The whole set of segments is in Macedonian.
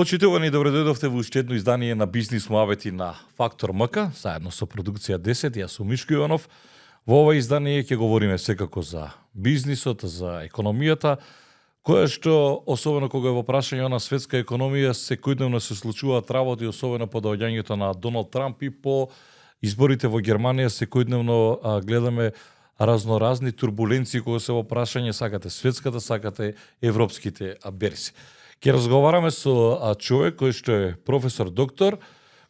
Почитувани, добре дојдовте во уште едно издание на Бизнис муабети на Фактор МК, заедно со продукција 10, јас сум Мишко Иванов. Во ова издание ќе говориме секако за бизнисот, за економијата, која што, особено кога е во прашање на светска економија, секојдневно се случуваат работи, особено по доаѓањето на Доналд Трамп и по изборите во Германија, секојдневно гледаме разноразни турбуленции кога се во прашање, сакате светската, сакате европските берзи. Ќе разговараме со човек кој што е професор доктор,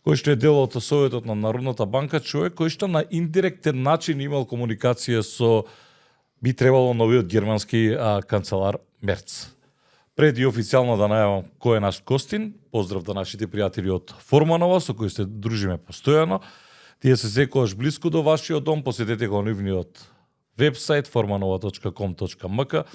кој што е дел од Советот на Народната банка, човек кој што на индиректен начин имал комуникација со би требало новиот германски канцелар Мерц. Преди официјално да најавам кој е наш гостин, поздрав до нашите пријатели од Форманова, со кои се дружиме постојано. Тие се секогаш блиску до вашиот дом, посетете го нивниот вебсайт formanova.com.mk.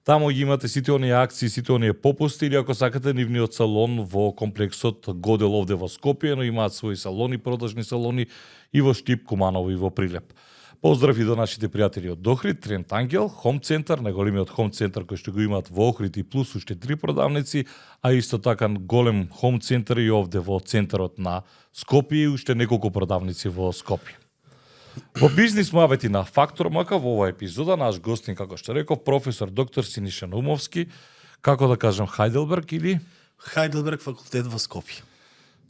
Таму ги имате сите оние акции, сите оние попусти, или ако сакате нивниот салон во комплексот Годел овде во Скопје, но имаат своји салони, продажни салони и во Штип, Куманово и во Прилеп. Поздрав и до нашите пријатели од Охрид, Трент Ангел, Хом центар, најголемиот Хом центар кој што го имаат во Охрид и плюс уште 3 продавници, а исто така голем Хом центар и овде во центарот на Скопје и уште неколку продавници во Скопје. Во Бизнис муабети на Фактор МК во оваа епизода наш гостин, како што реков, професор доктор Синиша Наумовски, како да кажам, Хајделберг или Хајделберг факултет во Скопје.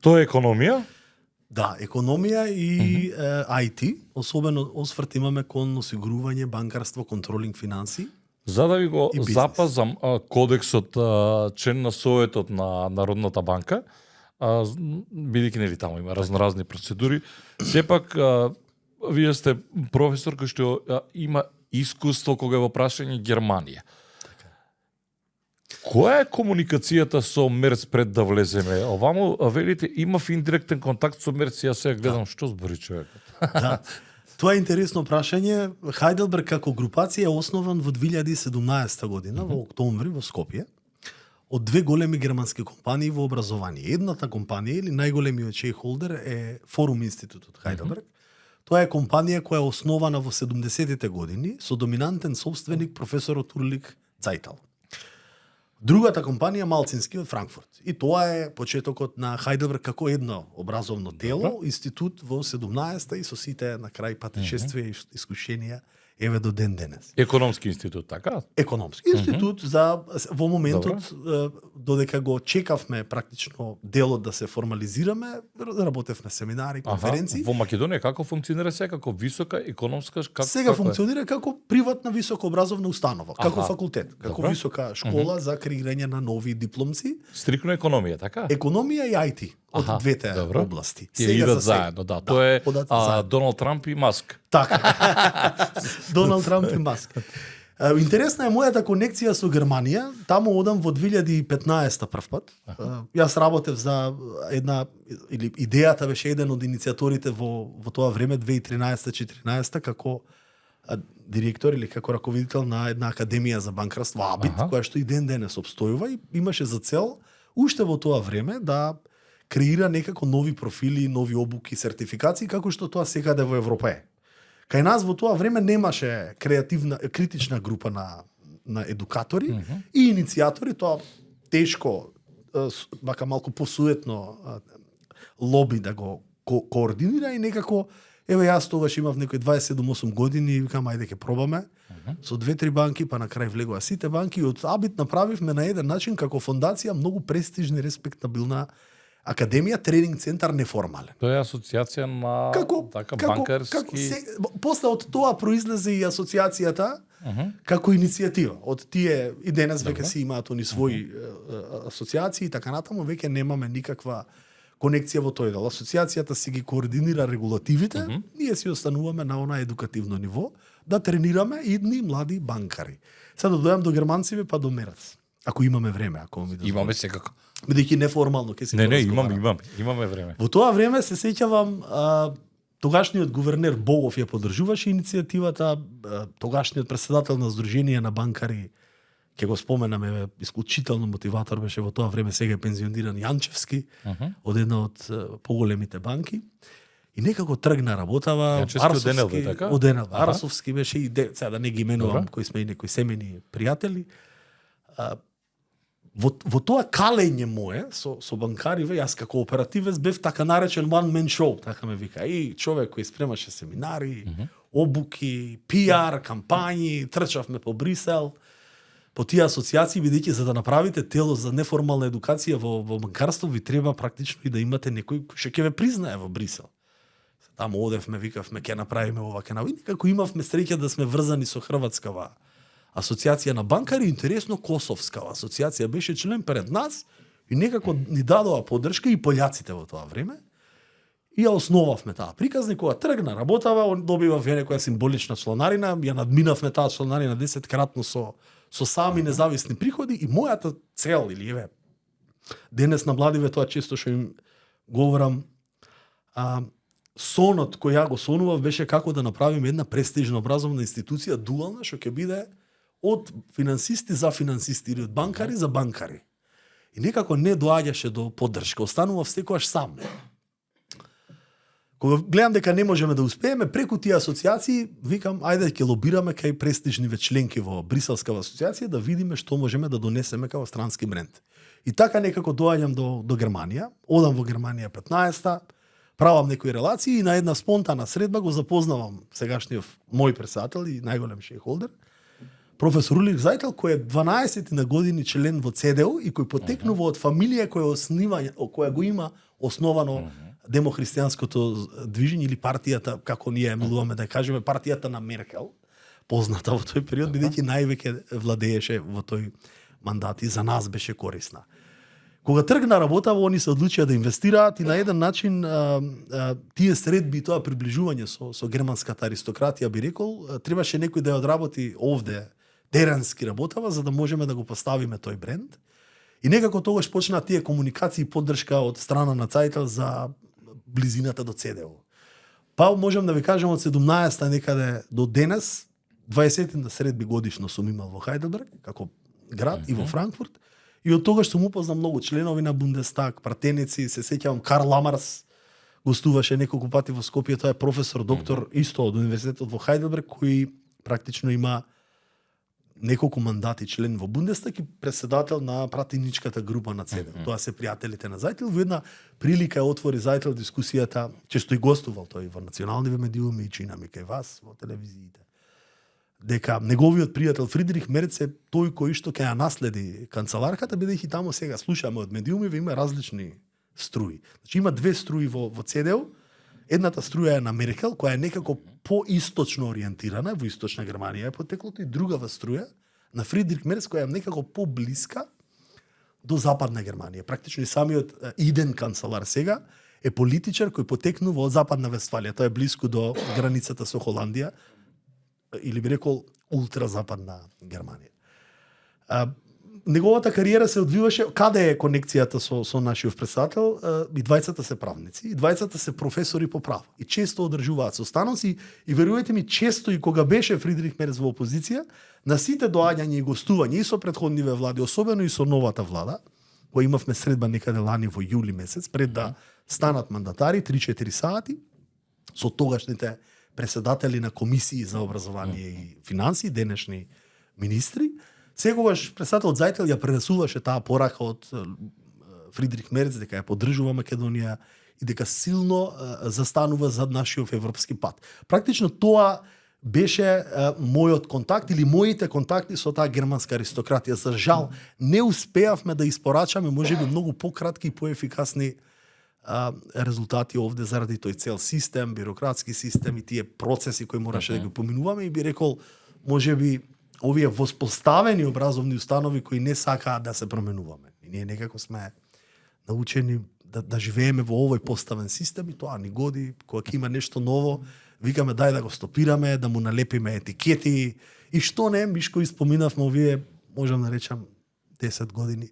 Тоа е економија? Да, економија и IT, особено осврт имаме кон осигурување, банкарство, контролинг, финанси. За да ви го бизнес. запазам кодексот, член на Советот на Народната банка, бидејќи нели таму има разноразни процедури, сепак вие сте професор кој што има искуство кога е во прашање Германија. Која е комуникацијата со Мерц пред да влеземе? Оваму велите имав индиректен контакт со Мерц, јас сега гледам што збори човекот. Да. Тоа е интересно прашање. Хајделберг како групација е основан во 2017 година, во октомври во Скопје, од две големи германски компании во образование. Едната компанија или најголемиот шејхолдер е Форум институтот Хајделберг. Тоа е компанија која е основана во 70-тите години со доминантен собственик професорот Урлик Цајтал. Другата компанија Малцински од Франкфурт. И тоа е почетокот на Хајделберг како едно образовно тело, институт во 17-та и со сите на крај патишествија и искушенија еве до ден денес. Економски институт, така? Економски институт за во моментот додека го чекавме практично делот да се формализираме, работевме семинари, конференции. Во Македонија како функционира сега како висока економска сега функционира како приватна високообразовна установа, како факултет, како висока школа за креирање на нови дипломци. Стрикно економија, така? Економија и IT од двете области. Тие идат заедно, да. Тоа е Доналд Трамп и Маск. Така. Доналд Трамп и Маск. Интересна е мојата конекција со Германија. Таму одам во 2015 прв пат. Јас работев за една, или идејата беше еден од иницијаторите во тоа време 2013-2014 како директор или како раководител на една академија за банкарство АБИТ, која што и ден денес обстојува и имаше за цел уште во тоа време да креира некако нови профили, нови обуки, сертификации, како што тоа секаде во Европа е. Кај нас во тоа време немаше критична група на едукатори и иницијатори, тоа тешко, мака малку посуетно лоби да го координира и некако, еве јас тогаш имав некои 27-8 години и викам ајде ќе пробаме со 2-3 банки, па на крај влегоа сите банки и од АБИТ направивме на еден начин како фондација многу престижна и респектабилна академија, тренинг центар неформален. Тоа е асоциација на банкарски. После од тоа произлезе и асоциацијата како иницијатива. Од тие и денес веќе си имаат они своји асоциации и така натаму, веќе немаме никаква конекција во тој дел. Асоциацијата си ги координира регулативите, ние си остануваме на она едукативно ниво да тренираме идни млади банкари. Сега да дојам до германците па до Мерц. Ако имаме време, ако ми дозволите. Имаме секако. Бидејќи неформално ќе се имаме време. Во тоа време се сеќавам тогашниот гувернер Богов ја поддржуваше иницијативата, тогашниот председател на Сдружение на банкари, ќе го споменаме, исклучително мотиватор беше во тоа време, сега е пензиониран Јанчевски, од една од поголемите банки. И некако тргна работава. Арсовски, така? Од НЛБ. Арсовски беше и сега да не ги именувам, кои сме и некои семени пријатели. во тоа калење мое со банкариве, јас како оперативец бев така наречен one man show, така ме вика. И човек кој спремаше семинари, обуки, PR, кампањи, трчавме по Брисел, по тие асоциации, бидејќи за да направите тело за неформална едукација во банкарство, ви треба практично и да имате некој кој ќе ве признае во Брисел. Таму одевме, викавме, ќе направиме ова, ќе направиме. Како имавме среќа да сме врзани со Хрватскава асоциација на банкари, интересно Косовскава асоциација беше член пред нас и некако ни дадоа поддршка и пољаците во тоа време. И ја основавме таа приказни, кога тргна работава, он добива некоја символична чланарина, ја надминавме таа чланарина 10-кратно со сами независни приходи и мојата цел, или еве, денес на младиве тоа често што им говорам, сонот кој ја го сонував беше како да направиме една престижна образовна институција, дуална, што ќе биде од финансисти за финансисти или од банкари за банкари. И некако не доаѓаше до поддршка, останував секогаш сам. Кога гледам дека не можеме да успееме, преку тие асоциации, викам, ајде ќе лобираме кај престижниве членки во Бриселскава асоциација да видиме што можеме да донесеме како странски бренд. И така некако доаѓам до Германија, одам во Германија 15-та, правам некои релации и на една спонтана средба го запознавам сегашниот мој председател и најголем шејхолдер, професор Улрих Зајтел, кој е 12 на години член во ЦДУ и кој потекнува од фамилија која го има основано демохристијанското движење или партијата, како ние милуваме да кажеме, партијата на Меркел, позната во тој период, бидејќи највеќе владееше во тој мандат и за нас беше корисна. Кога тргна работа, они се одлучија да инвестираат и на еден начин тие средби, тоа приближување со германската аристократија, би рекол, требаше некој да ја одработи овде теренски работава, за да можеме да го поставиме тој бренд. И некако тогаш почнаа тие комуникации и поддршка од страна на Зајтел за близината до ЦДУ. Па можам да ви кажам од 17-та некаде до денес, 20 средби годишно сум имал во Хајделберг, како град, и во Франкфурт. И од тогаш сум упознал многу членови на Бундестаг, пратеници, се сеќавам Карл Ламарс гостуваше неколку пати во Скопје, тоа е професор, доктор, исто од универзитетот во Хајделберг, кој практично има неколку мандати член во Бундестаг и председател на пратеничката група на ЦДУ. Тоа се пријателите на Зајтел. Во една прилика отвори Зајтел дискусијата, често и гостувал тој во национални медиуми и чина ми кај вас во телевизиите, дека неговиот пријател Фридрих Мерц е тој кој што ќе ја наследи канцеларката, бидејќи таму сега слушаме од медиуми, има различни струи. Значи има две струи во ЦДУ. Едната струја е на Меркел, која е некако поисточно ориентирана, во источна Германија е потеклото, и другава струја на Фридрих Мерц, која е некако поблиска до западна Германија. Практично и самиот иден канцелар сега е политичар кој потекнува од Западна Вестфалија. Тоа е блиску до границата со Холандија, или би рекол ултразападна Германија. Неговата кариера се одвиваше, каде е конекцијата со нашиот председател? И двајцата се правници, и двајцата се професори по право. И често одржуваат состаноци и верувате ми, често и кога беше Фридрих Мерц во опозиција, на сите доаѓања и гостувања и со претходниве влади, особено и со новата влада, која имавме средба некаде лани во јули месец, пред да станат мандатари, 3-4 сати, со тогашните председатели на комисии за образование и финанси, денешни министри. Секогаш председател Зајтел ја пренесуваше таа порака од Фридрих Мерц дека ја поддржува Македонија и дека силно застанува за нашиот европски пат. Практично тоа беше мојот контакт или моите контакти со таа германска аристократија. За жал, не успеавме да испорачаме можеби многу пократки и поефикасни резултати овде заради тој цел систем, бирократски систем и тие процеси кои мораше да ги поминуваме, и би рекол можеби овие воспоставени образовни установи кои не сакаат да се променуваме. И ние некако сме научени да живееме во овој поставен систем и тоа ни годи, кога ќе има нешто ново, викаме дај да го стопираме, да му налепиме етикети и што не, мишко испоминавме овие, можам да речам, 10 години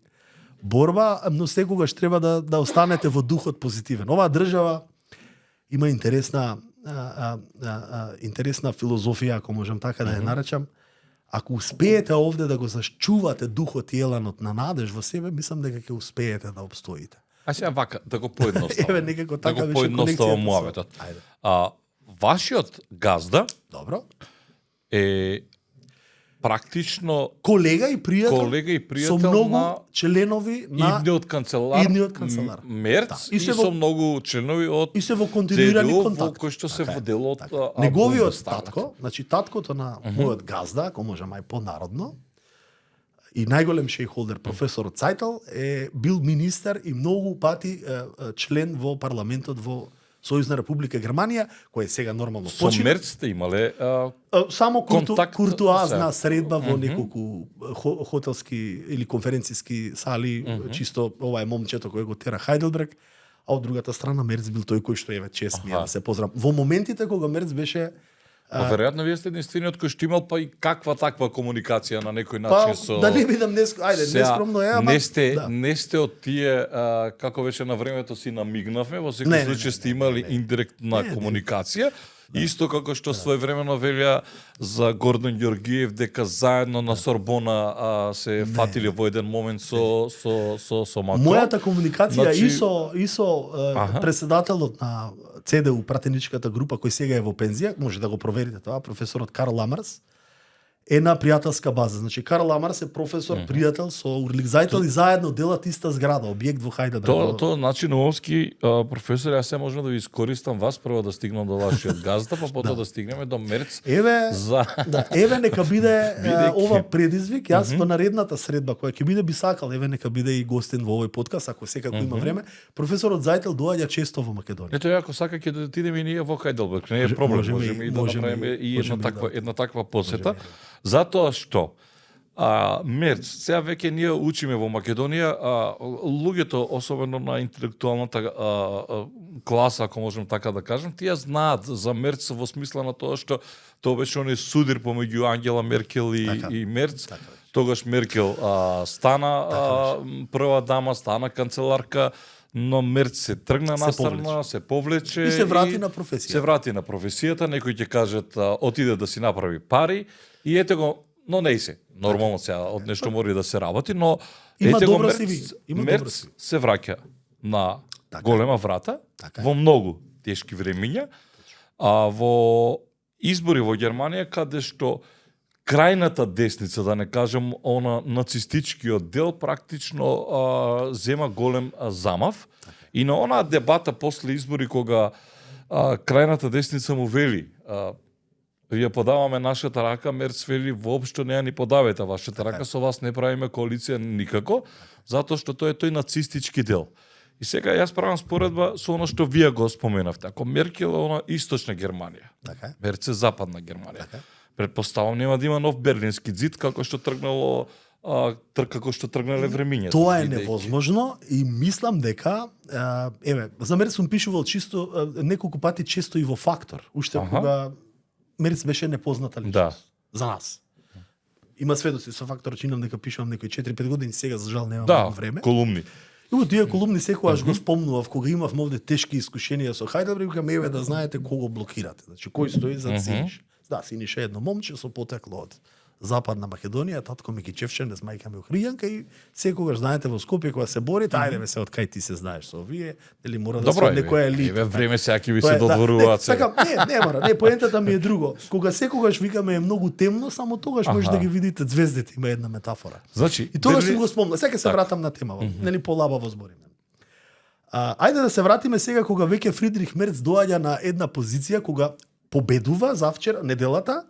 борба, но секогаш треба да останете во духот позитивен. Оваа држава има интересна филозофија, ако можам така да ја наречам. Ако успеете овде да го зачувате духот и еланот на надеж во себе, мислам дека ќе успеете да обстоите. А сега вака, да го поедноставам. Еве некако така да го поедноставам муабетот. Вашиот газда добро е практично колега и пријател со многу на членови на идниот канцелар, Мерц Да. и со многу членови од и се во континуирани ЦДУ, контакти. кои што се Така е, во делот така е. Неговиот татко, значи таткото на Мгм. мојот газда, ако може мај понародно, и најголем шејхолдер професорот Цајтел е бил министер и многу пати член во парламентот во Сојузна република Германија, кој е сега нормално Со почина. Мерц сте имале Само контакт куртуазна се. средба во Мгм. неколку хотелски или конференциски сали, чисто ова е момчето кој го тера Хајделберг, а од другата страна Мерц бил тој кој што еве чест ми е Аха. да се поздрав. Во моментите кога Мерц беше веројатно вие сте единствениот кој што имал па и каква таква комуникација на некој па начин со да не бидам ајде, Сега, нескромно е, ама не сте да. не сте од тие како беше на времето си намигнавме, во Не, секој не, случај не, сте не, имали не, не. индиректна Не, не. комуникација. Исто како што своевремено велја за Гордон Ѓоргиев дека заедно на Сорбона се фатиле во еден момент со Макрон. Мојата комуникација Значи- и со Аха. преседателот на ЦДУ пратеничката група кој сега е во пензија, може да го проверите тоа, професорот Карл Ламарс, е на пријателска база. Значи Карл Ламарс е професор, пријател со Урлик Зајтел и заедно делат иста зграда, објект во Хајделберг. Тоа значи Нововски професор, јас се можам да ви искористам вас прво да стигнам до вашиот газда, па потоа да стигнеме до Мерц. Еве, За да, еве нека биде Бидејќи- ова предизвик. Јас во наредната средба која ќе биде би сакал, еве нека биде и гостин во овој подкаст ако секако има време. Професорот Зајтел доаѓа често во Македонија. Ето ако сака ќе да отидеме и ние во Хајделберг, не е Може- проблем, можеме можеме и- и да можеме направиме и- и можеме и да. една таква посета. Затоа што Мерц, сега веќе ние учиме во Македонија, луѓето, особено на интелектуалната класа, ако можем така да кажем, тие знаат за Мерц во смисла на тоа што тоа беше оној судир помеѓу Ангела Меркел Така. и Мерц. Така. Тогаш Меркел стана прва дама, стана канцеларка, но Мерц се тргна Се настрана, повлече. се повлече И се врати на професија. Се врати на професијата, некои ќе кажат отиде да си направи пари и ете го, но не и се. Нормално сега од нешто мора и да се работи, но Има ете го добро Мерц, CV, има добро Мерц CV. се враќа на Така. голема врата Така. во многу тешки времиња, во избори во Германија каде што крајната десница, да не кажем она нацистичкиот дел, практично зема голем замав. И на онаа дебата после избори кога крајната десница му вели вие подаваме нашата рака, Мерц вели воопшто не ја ни подавете вашата рака, со вас не правиме коалиција никако, затоа што тој е тој нацистички дел. И сега јас правам споредба со оно што вие го споменавте. Ако Меркел е она источна Германија, Така е. Мерц е западна Германија. Така. Предпоставам нема да има нов Берлински зид како што тргнало како што тргнале времињата. Тоа е бидејќи- невозможно и мислам дека еве, за Мерц сум пишувал чисто неколку пати често и во Фактор, уште Аха. кога Мерц беше непозната личност Да. за нас. Има сведоци со Фактор, чинам дека пишувам некои 4-5 години, сега за жал немам Да, време. колумни. И во тие колумни секогаш го спомнував кога имав овде тешки искушенија со Хајделберг, викам еве да знаете кого блокирате. Значи кој стои зад Синиша. Да, Синиша е едно момче со потекло од Западна Македонија, татко ми ги чевчене, мајка ми охријанка и секогаш знаете во Скопје кога се борите, ајде бе се од кај ти се знаеш со овие, нели мора да се Добро, од некоја елита. еве време сега ќе ви Тоа се е, да. додворуваат Не, сега. сакам, не мора, не, поентата ми е друго. Кога секогаш викаме е многу темно, само тогаш може Аха. да ги видите звездите, има една метафора. Значи, И тогаш Берлин- сум го спомнал. Сега ќе се вратам на темава. Нели полабаво збориме. Ајде да се вратиме сега кога веќе Фридрих Мерц доаѓа на една позиција кога победува завчера неделата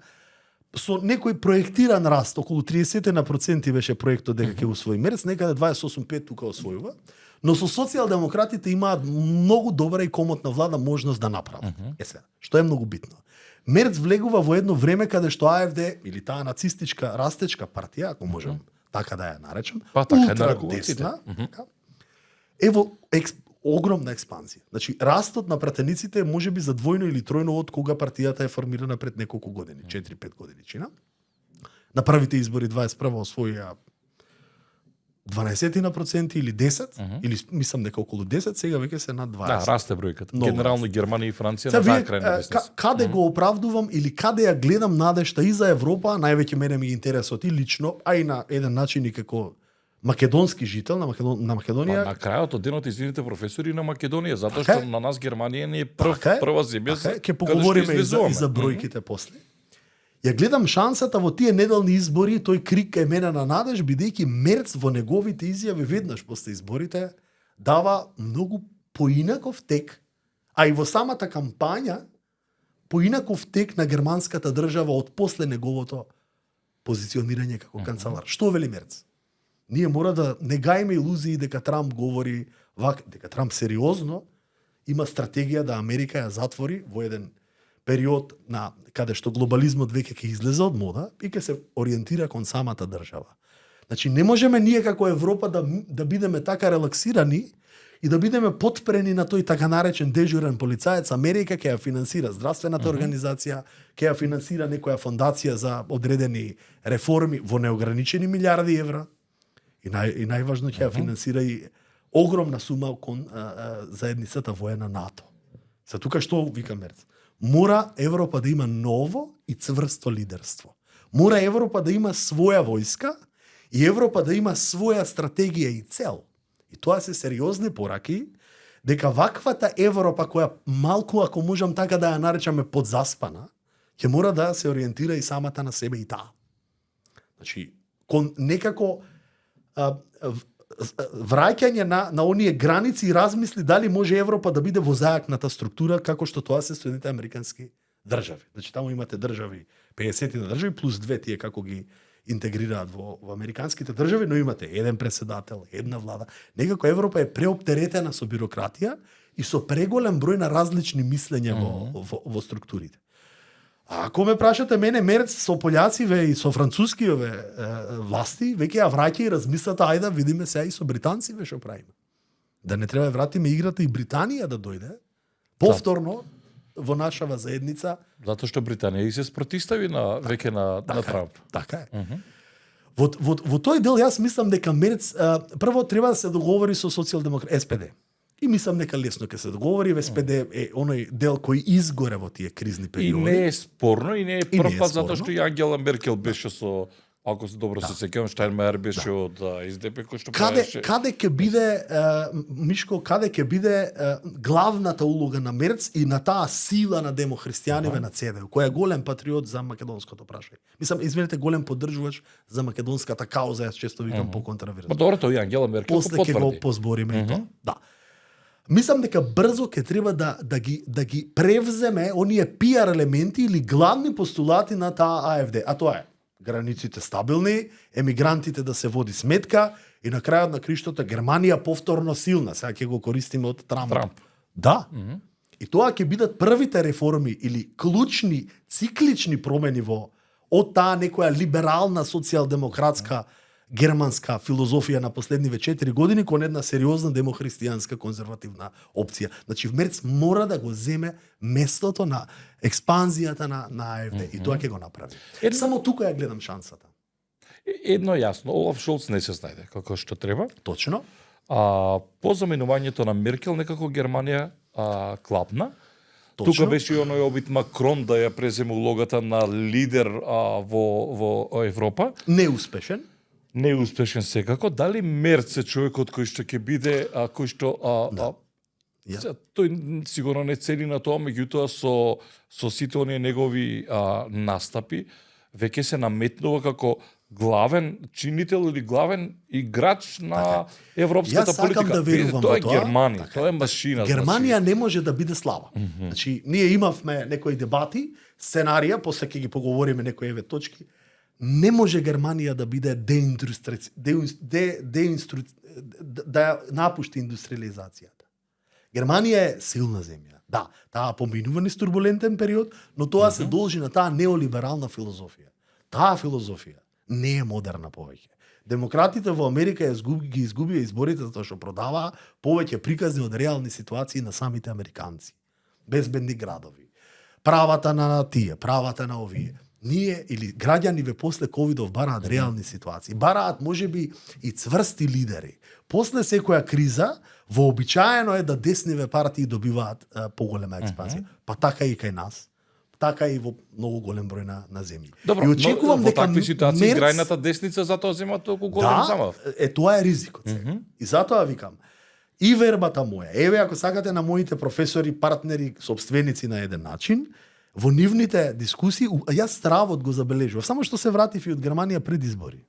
со некој проектиран раст, околу 30% беше проектот дека ќе усвои Мерц, некаде 28,5 тука освојува, но со социјалдемократите имаат многу добра и комотна влада можност да направат. Е сега, што е многу битно. Мерц влегува во едно време каде што АФД или таа нацистичка растечка партија, ако можам така да ја наречам, Па така е ултра нарекуваат сите. десна, така, е во огромна експанзија. Значи, растот на пратениците е можеби за двојно или тројно од кога партијата е формирана пред неколку години, 4-5 години чина. На првите избори 21 освоија 12% или 10, или мислам дека околу 10, сега веќе се над 20. Да, расте бројката. Многу Генерално Германија и Франција Сега на таа вие, крајна десница. каде го оправдувам или каде ја гледам надежта и за Европа, највеќе мене ми ги интересот и лично, а и на еден начин и како македонски жител на Македонија. Па, на крајот од денот извините професори на Македонија, затоа Така е. што на нас Германија не е Така е. прва земја Така е, ќе каде што поговориме и за излезуваме. бројките после. Ја гледам шансата во тие неделни избори, тој крик кај мене на надеж, бидејќи Мерц во неговите изјави веднаш после изборите дава многу поинаков тек, а и во самата кампања поинаков тек на германската држава од после неговото позиционирање како канцелар. Што вели Мерц? Ние мора да не гаиме илузии дека Трамп говори дека Трамп сериозно има стратегија да Америка ја затвори во еден период на каде што глобализмот веќе ќе излезе од мода и ќе се ориентира кон самата држава. Значи не можеме ние како Европа да бидеме така релаксирани и да бидеме потпрени на тој така наречен дежурен полицаец. Америка ќе ја финансира здравствената организација, ќе ја финансира некоја фондација за одредени реформи во неограничени милиарди евра и најважно ќе ја финансира и огромна сума кон заедницата воена НАТО. За тука што вика Мерц? Мора Европа да има ново и цврсто лидерство. Мора Европа да има своја војска и Европа да има своја стратегија и цел. И тоа се сериозни пораки дека ваквата Европа која малку, ако можам така да ја наречаме подзаспана, ќе мора да се ориентира и самата на себе и таа. Значи, кон некако враќање на оние граници и размисли дали може Европа да биде во зајакната структура како што тоа се Соединетите американски држави. Значи таму имате држави, 50 на држави плюс две тие како ги интегрираат во американските држави, но имате еден председател, една влада. Некако Европа е преоптеретена со бирократија и со преголем број на различни мислења во структурите. А ако ме прашате мене, Мерц со пољациве и со францускиве власти, веќе ја враќа и размислата, ајде видиме сега и со британциве што правиме. Да не треба вратиме играта и Британија да дојде повторно во нашава заедница. Затоа што Британија и се спротистави на веќе на Трамп. Така е. Во тој дел јас мислам дека Мерц прво треба да се договори со социјалдемократ СПД. И мислам дека лесно ќе се договори, СПД е оној дел кој изгоре во тие кризни периоди. И не е спорно, и не е прв пат затоа што и Ангела Меркел беше со, ако се добро се сеќавам, Штајнмајер беше од СДП кој што правеше. Каде ќе биде Мишко, каде ќе биде главната улога на Мерц и на таа сила на демохристијаниве на ЦДУ, кој е голем патриот за македонското прашање. Мислам, извинете, голем поддржувач за македонската кауза, јас често викам по контравирзно. Па добро, тоа и Ангела Меркел после ќе го позбориме и тоа. Да. Мислам дека брзо ќе треба да ги превземе оние пиар елементи или главни постулати на таа АФД, а тоа е границите стабилни, емигрантите да се води сметка и на крајот на криштото Германија повторно силна. Сега ќе го користиме од Трамп. Да. И тоа ќе бидат првите реформи или клучни, циклични промени од таа некоја либерална социјалдемократска германска филозофија на последниве 4 години кон една сериозна демохристијанска конзервативна опција. Значи Мерц мора да го земе местото на експанзијата на АФД и тоа ќе го направи. Само тука ја гледам шансата. Едно јасно, Олаф Шолц не се снајде како што треба. Точно. По заменувањето на Меркел некако Германија клапна. Точно. Тука беше и оној обид Макрон да ја преземе улогата на лидер во Европа. Неуспешен. Неуспешен секако. Дали Мерц е човекот кој што ќе биде, кој што тој сигурно не цели на тоа, меѓутоа со сите оние негови настапи веќе се наметнува како главен чинител или главен играч на европската политика. Јас сакам да верувам тоа во е тоа. Германија, тоа е машина. Германија не може да биде слаба. Значи, ние имавме некои дебати, сценарија, после ќе ги поговориме некои точки. Не може Германија да биде да напушти индустриализацијата. Германија е силна земја. Да, таа поминува низ турбулентен период, но тоа се должи на таа неолиберална филозофија. Таа филозофија не е модерна повеќе. Демократите во Америка ги изгубија изборите затоа што продаваа повеќе приказни од реални ситуации на самите американци. Безбедни градови. Правата на тие, правата на овие. Ние или граѓаниве после ковидов бараат реални ситуации. Бараат можеби и цврсти лидери. После секоја криза вообичаено е да десниве партии добиваат поголема експанзија. Па така и кај нас. Така и во многу голем број на земји. Добро, и очекувам во дека такви ситуации крајната десница затоа зема толку голем замав. Тоа е ризикот. И затоа викам, и вербата моја, еве ако сакате на моите професори, партнери, сопственици на еден начин, во нивните дискусии, јас стравот го забележував, само што се вратив и од Германија пред избори.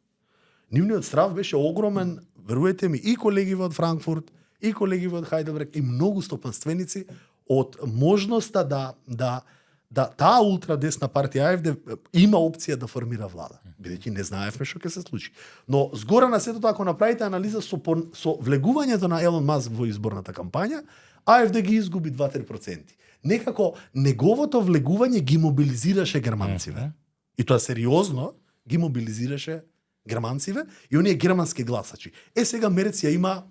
Нивниот страв беше огромен, веруете ми, и колеги од Франкфурт, и колеги од Хајделберг, и многу стопанственици од можноста да таа ултрадесна партија АФД има опција да формира влада, бидејќи не знаевме што ќе се случи. Но згора на сето тоа, ако направите анализа со влегувањето на Елон Маск во изборната кампања, АФД ги изгуби 2-3%. Некако неговото влегување ги мобилизираше германциве. И тоа сериозно ги мобилизираше германциве и оние германски гласачи. Сега Мерц ја има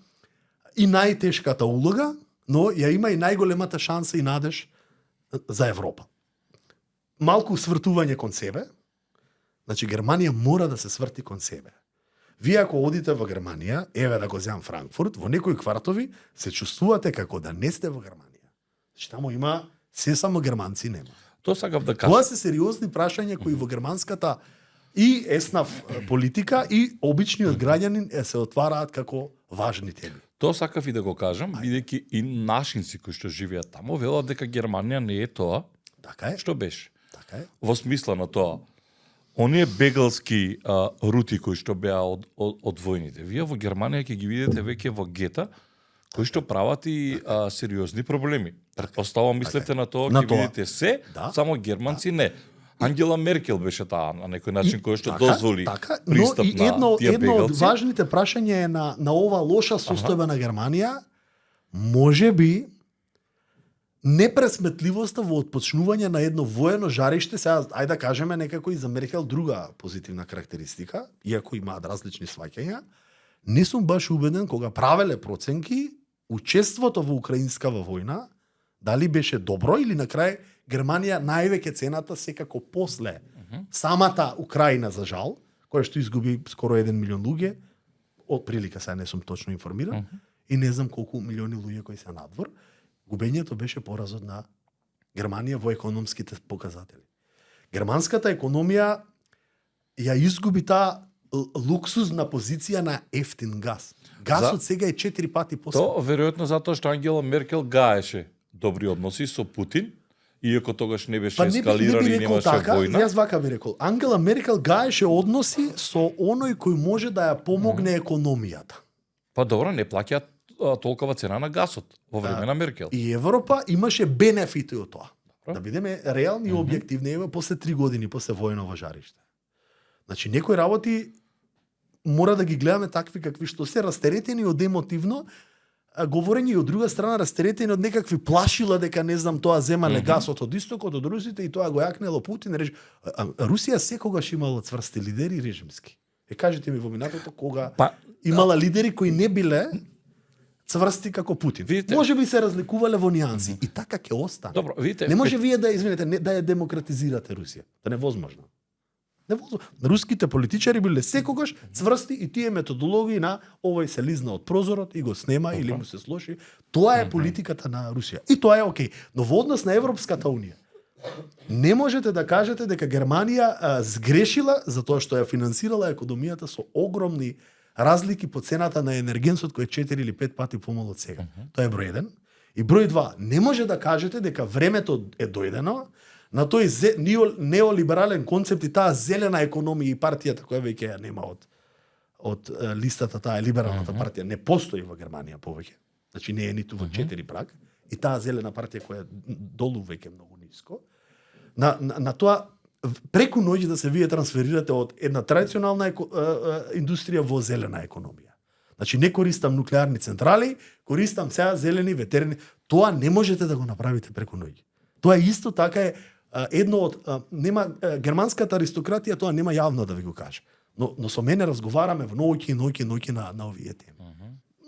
и најтешката улога, но ја има и најголемата шанса и надеж за Европа. Малку свртување кон себе, значи Германија мора да се сврти кон себе. Вие ако одите во Германија, еве да го земам Франкфурт, во некои квартови се чувствувате како да не сте во Германија. Значи таму има се само германци нема. Тоа сакав да кажам. Тоа се сериозни прашања кои во германската и еснав политика и обичниот граѓанин се отвараат како важни теми. Тоа сакав и да го кажам, бидејќи и нашинци кои што живеат таму велат дека Германија не е тоа Така е. што беше. Така е. Во смисла на тоа, оние бегалски рути кои што беа од војните, вие во Германија ќе ги видите веќе во гета, кои што прават и сериозни проблеми. Предпоставам мислете на тоа, ќе видите се, само германци не. Ангела Меркел беше таа на некој начин кој што дозволи пристап на тие бегалци. Едно од важните прашања е на ова лоша состојба на Германија, можеби непресметливоста во отпочнување на едно воено жариште, сега ајде да кажеме некако и за Меркел друга позитивна карактеристика, иако имаат различни сваќања, не сум баш убеден кога правеле проценки учеството во украинскава војна, дали беше добро или на крај Германија највеќе цената секако после самата Украина за жал, која што изгуби скоро 1 милион луѓе, од прилика сега не сум точно информиран, и не знам колку милиони луѓе кои се надвор, губењето беше поразот на Германија во економските показатели. Германската економија ја изгуби таа луксузна позиција на ефтин газ. Газот сега е 4 пати поскап. Тоа веројатно затоа што Ангела Меркел гаеше добри односи со Путин, иако тогаш не беше ескалирано и немаше војна. Јас вака би рекол, Ангела Меркел гаеше односи со оној кој може да ја помогне економијата. Па добро, не плаќаат толкова цена на газот во време на Меркел. И Европа имаше бенефити од тоа. Да бидеме реални и објективни, еве после 3 години после војново жариште. Значи некои работи мора да ги гледаме такви какви што се растеретени од емотивно говорење и од друга страна растеретени од некакви плашила дека не знам тоа земале гасот од истокот од русите и тоа го јакнело Путин. Русија секогаш имала цврсти лидери режимски. Кажете ми во минатото кога имала лидери кои не биле цврсти како Путин. Видите, може би се разликувале во нијанси и така ќе остане. Добро, видите, не може вие да извинете да ја демократизирате Русија. Да невозможно. Руските политичари биле секогаш цврсти и тие методологии на овој се лизна од прозорот и го снема или му се слоши. Тоа е политиката на Русија. И тоа е окей. Но во однос на Европската унија не можете да кажете дека Германија сгрешила затоа што ја финансирала економијата со огромни разлики по цената на енергенсот кој е 4 или 5 пати помало од сега. Тоа е број 1. И број 2, не може да кажете дека времето е дојдено на тој неолиберален концепт и таа зелена економија и партијата која веќе ја нема од листата, таа либералната партија не постои во Германија повеќе. Значи не е ниту во 4 праг и таа зелена партија која долу веќе многу ниско. На тоа преку ноќ да се вие трансферирате од една традиционална индустрија во зелена економија. Значи не користам нуклеарни централи, користам сега зелени ветерни. Тоа не можете да го направите преку ноќ. Тоа исто така е едно од нема германската аристократија тоа нема јавно да ви го каже. Но со мене разговараме во ноќи на овие теми.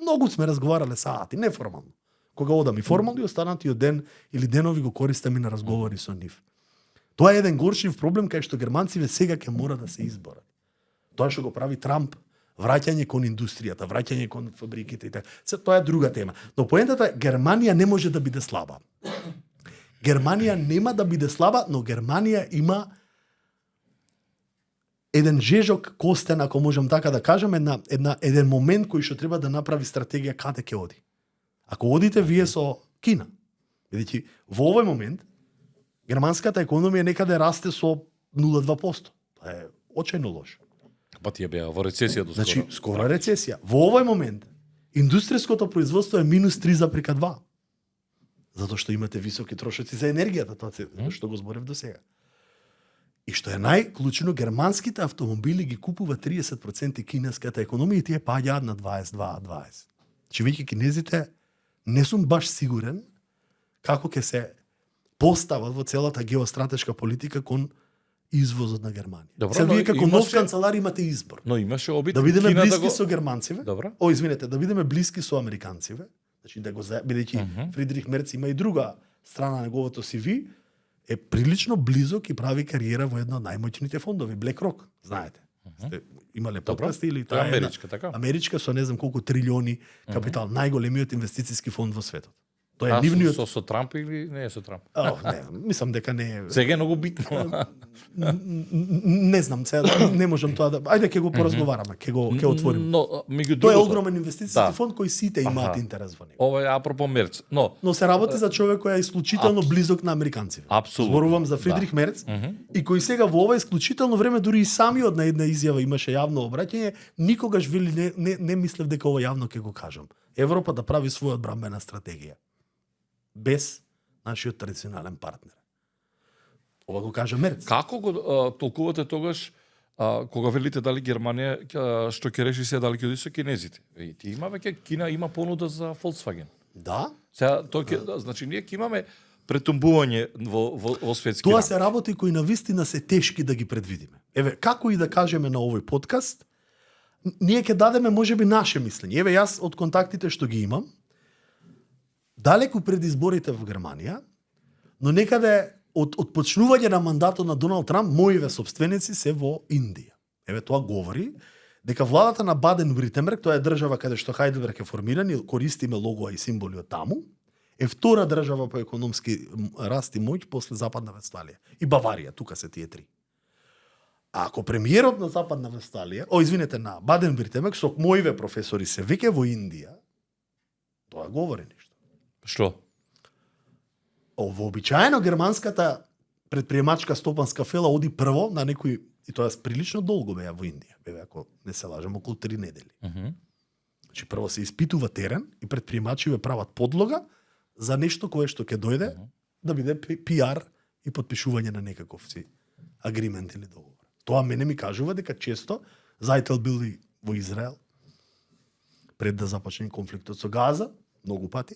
Многу сме разговарале сати, неформално. Кога одам и формално и останатиот ден или денови го користам и на разговори со нив. Тоа е еден горшив проблем кај што германциве сега ќе мора да се изборат. Тоа што го прави Трамп, враќање кон индустријата, враќање кон фабриките и така. Тоа е друга тема. Но поентата Германија не може да биде слаба. Германија нема да биде слаба, но Германија има еден жежок костен, ако можам така да кажам, еден момент кој што треба да направи стратегија каде ќе оди. Ако одите вие со Кина, бидејќи во овој момент Германската економија некаде расте со 0,2%. Тоа е очајно лошо. Па тие беа во рецесија до скоро. Значи, скоро е рецесија. Во овој момент, индустријското производство е минус 3,2. Затоа што имате високи трошоци за енергијата, тоа што го зборев до сега. И што е најклучно, германските автомобили ги купува 30% кинеската економија и тие паѓаат на 22-20. Значи, веќе кинезите не сум баш сигурен како ќе се постават во целата геостратешка политика кон извозот на Германија. Добро, Се вие како нов имаше- канцелар имате избор. Но имаше обид Да бидеме Кина блиски го... со германциве. Добро. Извинете, да бидеме блиски со американциве. Значи да го бидејќи Фридрих Мерц има и друга страна на неговото CV, е прилично близок и прави кариера во една од најмоćните фондови, BlackRock, знаете. Сте имале подкасти или Тоа е една- америчка, така? Америчка со не знам колку трилиони капитал, најголемиот инвестициски фонд во светот. Тоа е А, нивниот. со Трамп или не е со Трамп? Не, мислам дека не е. Сега е многу битно. Не знам, сега не можам тоа да. Ајде ќе го поразговараме, ќе отвориме. Но меѓу Тоа е другото, огромен инвестициски Да. фонд кој сите имаат Аха. интерес во него. ова е апропо Мерц. Но Но се работи за човек кој е исклучително близок на американците. Апсолутно. Зборувам за Фридрих Мерц и кој сега во ова исклучително време дури и самиот на една изјава имаше јавно обраќање, никогаш вели не мислев дека ова јавно ќе го кажам. Европа да прави своја одбранбена стратегија без нашиот традиционален партнер. Ова го кажа Мерц. како го толкувате тогаш кога велите дали Германија што ќе реши се дали ќе оди со кинезите? И ти има веќе Кина има понуда за Volkswagen. Да, Сега тоа ќе значи ние ќе имаме претумбување во светски тоа рамки. се работи кои на вистина се тешки да ги предвидиме. Еве, како и да кажеме на овој подкаст, ние ќе дадеме можеби наше мислење. Еве, јас од контактите што ги имам, далеку пред изборите во Германија, но некаде од почнување на мандатот на Доналд Трамп, моиве собственици се во Индија. Еве, тоа говори дека владата на Баден-Вритенберг, тоа е држава каде што Хајделберг е формиран и користиме логоа и символи од таму, е втора држава по економски раст и моќ после Западна Вестфалија. И Баварија, тука се тие три. А ако премиерот на Западна Вестфалија, извинете, на Баден-Вритенберг, со моиве професори се веќе во Индија, тоа говори нешто. Што? Вообичаено германската предприемачка стопанска фела оди прво на некој, и тоа прилично долго беа во Индија, беа ако не се лажам, околу 3 недели. Значи прво се испитува терен и предприемачи прават подлога за нешто кое што ќе дојде да биде пиар и подпишување на некаков си агримент или договор. Тоа мене ми кажува дека често Зајтел бил и во Израел пред да започне конфликтот со Газа, многу пати,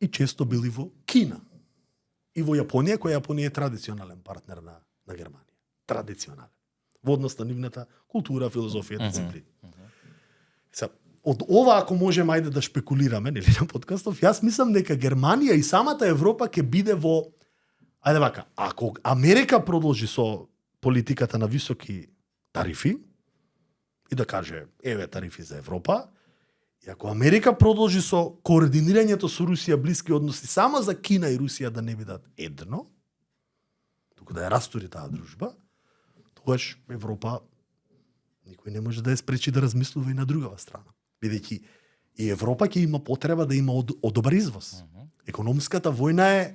и често били во Кина. И во Јапонија, која Јапонија е традиционален партнер на Германија. Традиционален. Во однос на нивната култура, филозофија, дисциплина. Од ова, ако можеме ајде да шпекулираме, нели, на подкастов, јас мислам дека Германија и самата Европа ќе биде во... Ајде вака, ако Америка продолжи со политиката на високи тарифи, и да каже, еве тарифи за Европа, и ако Америка продолжи со координирањето со Русија, блиски односи само за Кина и Русија да не бидат едно, туку да ја растури таа дружба, тогаш Европа никој не може да ја спречи да размислува и на другава страна. Бидејќи и Европа ќе има потреба да има одобар извоз. Економската војна е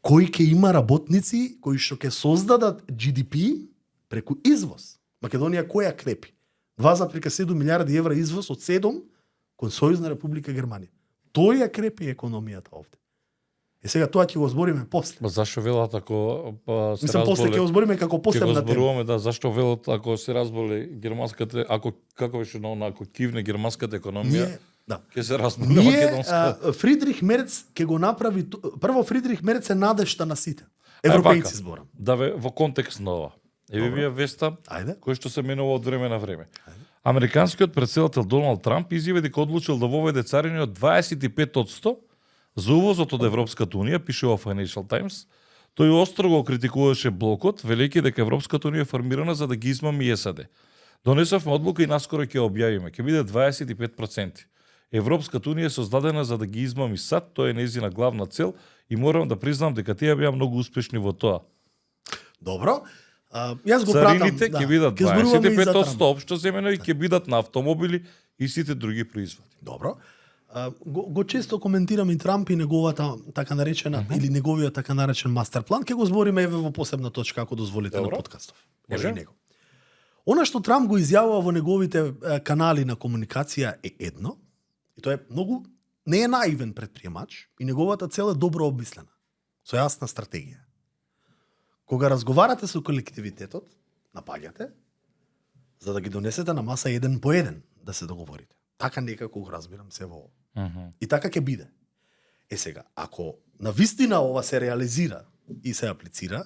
кој ќе има работници кои што ќе создадат GDP преку извоз. Македонија која крепи? 2,7 милиарди евра извоз од 7 кон Сојузна република Германија. Тој ја крепи економијата овде. Е сега тоа ќе го збориме после. Ба зашто велат ако се Мислам после ќе го збориме како Ќе го посебна тема. зборуваме да зашто велат ако се разболе германската ако како беше на она ако кивне германската економија Ние, да. ќе се разболе Ние македонска. Фридрих Мерц ќе го направи прво Фридрих Мерц е надежта на сите. вака. Европејци зборам. Да ве во контекст на ова. Еве Добро. вие веста Ајде. кој што се менува од време на време. Американскиот претседател Доналд Трамп изјави дека одлучил да воведе царини од 25% за увозот од Европската унија, пишува Financial Times. Тој остро го критикуваше блокот, велејќи дека Европската унија е формирана за да ги измами САД. Донесовме одлука и наскоро ќе објавиме. Ќе биде 25%. Европската унија е создадена за да ги измами САД, тоа е нејзина главна цел и морам да признам дека тие беа многу успешни во тоа. Добро. Јас го пратам. Царините ќе бидат Ќе зборуваме и за 25% Трамп. општо земено и ќе бидат на автомобили и сите други производи. Добро. Го често коментирам и Трамп и неговата така наречена или неговиот така наречен мастер план, ќе го збориме еве во посебна точка ако дозволите Добро. на подкастов. Може. Еве и него. Она што Трамп го изјавува во неговите канали на комуникација е едно, и тоа е многу не е наивен предприемач и неговата цел е добро обмислена, со јасна стратегија. Кога разговарате со колективитетот, напаѓате, за да ги донесете на маса еден по еден да се договорите. Така некако го разбирам се во и така ќе биде. Сега, ако навистина ова се реализира и се аплицира,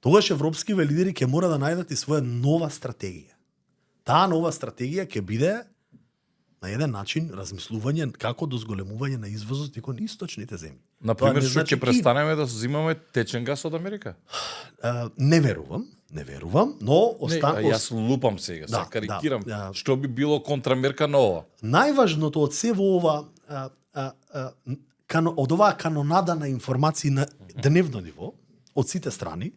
тогаш европскиве лидери ќе мора да најдат и своја нова стратегија. Таа нова стратегија ќе биде на еден начин размислување како до зголемување на извозот и кон источните земји. Например, Тоа не што значи ќе престанеме да зимаме течен газ од Америка? Не верувам, но Јас лупам сега, Да, се карикирам. да. Што би било контрамерка на ова? Најважното од се во ова од оваа канонада на информации на дневно ниво од сите страни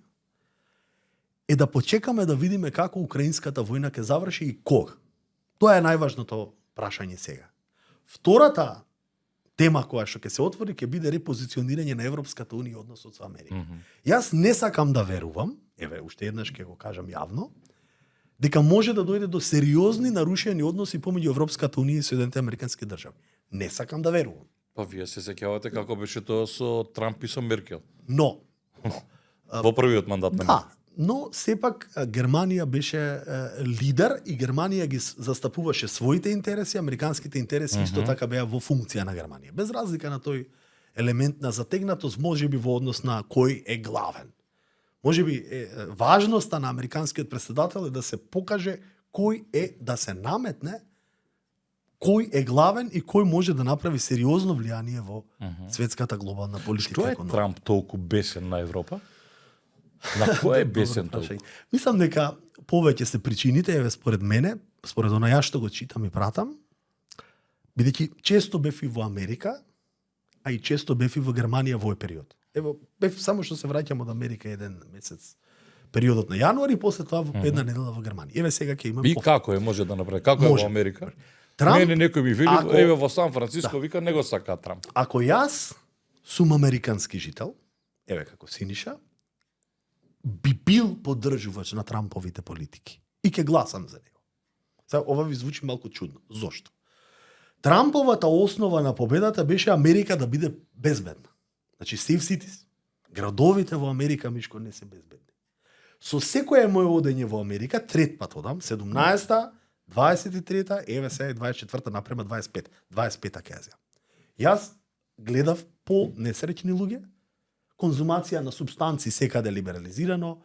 е да почекаме да видиме како украинската војна ќе заврши и кога. Тоа е најважното прашање сега. Втората тема која што ќе се отвори ќе биде репозиционирање на Европската унија односот со Америка. Јас не сакам да верувам, еве уште еднаш ќе го кажам јавно, дека може да дојде до сериозни нарушени односи помеѓу Европската унија и Соединетите американски држави. Не сакам да верувам. Па вие се сеќавате како беше тоа со Трамп и со Меркел Но во првиот мандат на да, но сепак Германија беше лидер и Германија ги застапуваше своите интереси, американските интереси исто така беа во функција на Германија. Без разлика на тој елемент на затегнатост, можеби во однос на кој е главен. Можеби важноста на американскиот претседател е да се покаже кој е, да се наметне кој е главен и кој може да направи сериозно влијание во светската глобална политика. Што е Трамп толку бесен на Европа? На кој е бесен толку? Мислам дека повеќе се причините, еве според мене, според она ја што го читам и пратам, бидејќи често бев и во Америка, а и често бев и во Германија во овој период. Ево, бев само што се враќам од Америка еден месец, периодот на јануари, и после тоа во една недела во Германија. Еве сега ќе имам И како е може да направи? Како Може. е во Америка? Трамп, Мене некој ми вели, ако- еве во Сан Франциско вика не го сака Трамп. ако јас сум американски жител, еве како Синиша, би бил поддржувач на Трамповите политики. И ќе гласам за него. Сега, ова ви звучи малку чудно. Зошто? Трамповата основа на победата беше Америка да биде безбедна. Значи, safe cities. Градовите во Америка, Мишко, не се безбедни. Со секое моје одење во Америка, трет пат одам, 17-та, 23-та, еве сега и 24-та, напрема 25. 25-та ќе Јас гледав по несреќни луѓе, конзумација на субстанци секаде либерализирано,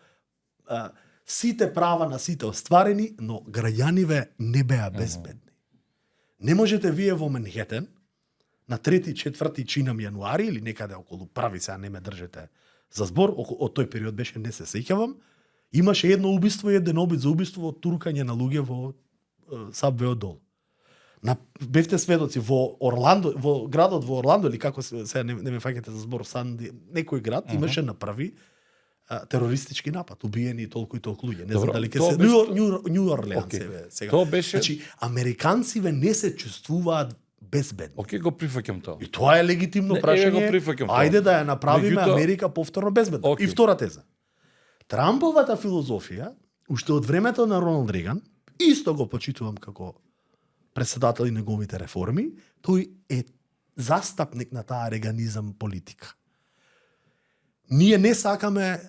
сите права на сите остварени, но граѓаниве не беа безбедни. Не можете вие во Манхетен на 3-4 чинам јануари или некаде околу прави, сега не ме држете за збор, од тој период беше, не се сеќавам, имаше едно убиство и еден обид за убиство од туркање на луѓе во сабвеот долу. Бевте сведоци во Орландо, во градот во Орландо или како се не ме фаќате за збор, Санди, некој град имаше направи терористички напад, убиени толку и толку луѓе. Не знам Добро, дали ќе тоа се беше- Нью Орлеан Окей. сега. Тоа беше- Значи, американциве не се чувствуваат безбедни. Океј, го прифаќам тоа. И тоа е легитимно Не, прашање. еве го прифаќам тоа. Ајде да ја направиме Меѓутоа- Америка повторно безбедна. Окей. И втора теза. Трамповата филозофија, уште од времето на Роналд Реган, исто го почитувам како претседател и неговите реформи, тој е застапник на таа реганизам политика. Ние не сакаме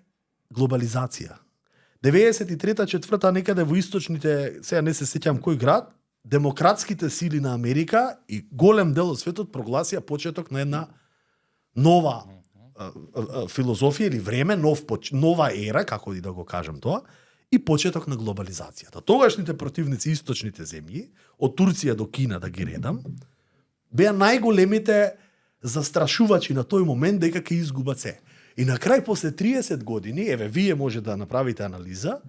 глобализација. 93-та, 4-та некаде во источните, сега не се сеќам кој град, демократските сили на Америка и голем дел од светот прогласија почеток на една нова филозофија или време, нова ера, како и да го кажам тоа, и почеток на глобализацијата. Тогашните противници источните земји, од Турција до Кина да ги редам, беа најголемите застрашувачи на тој момент дека ќе изгубат се. И на крај после 30 години, еве вие може да направите анализа,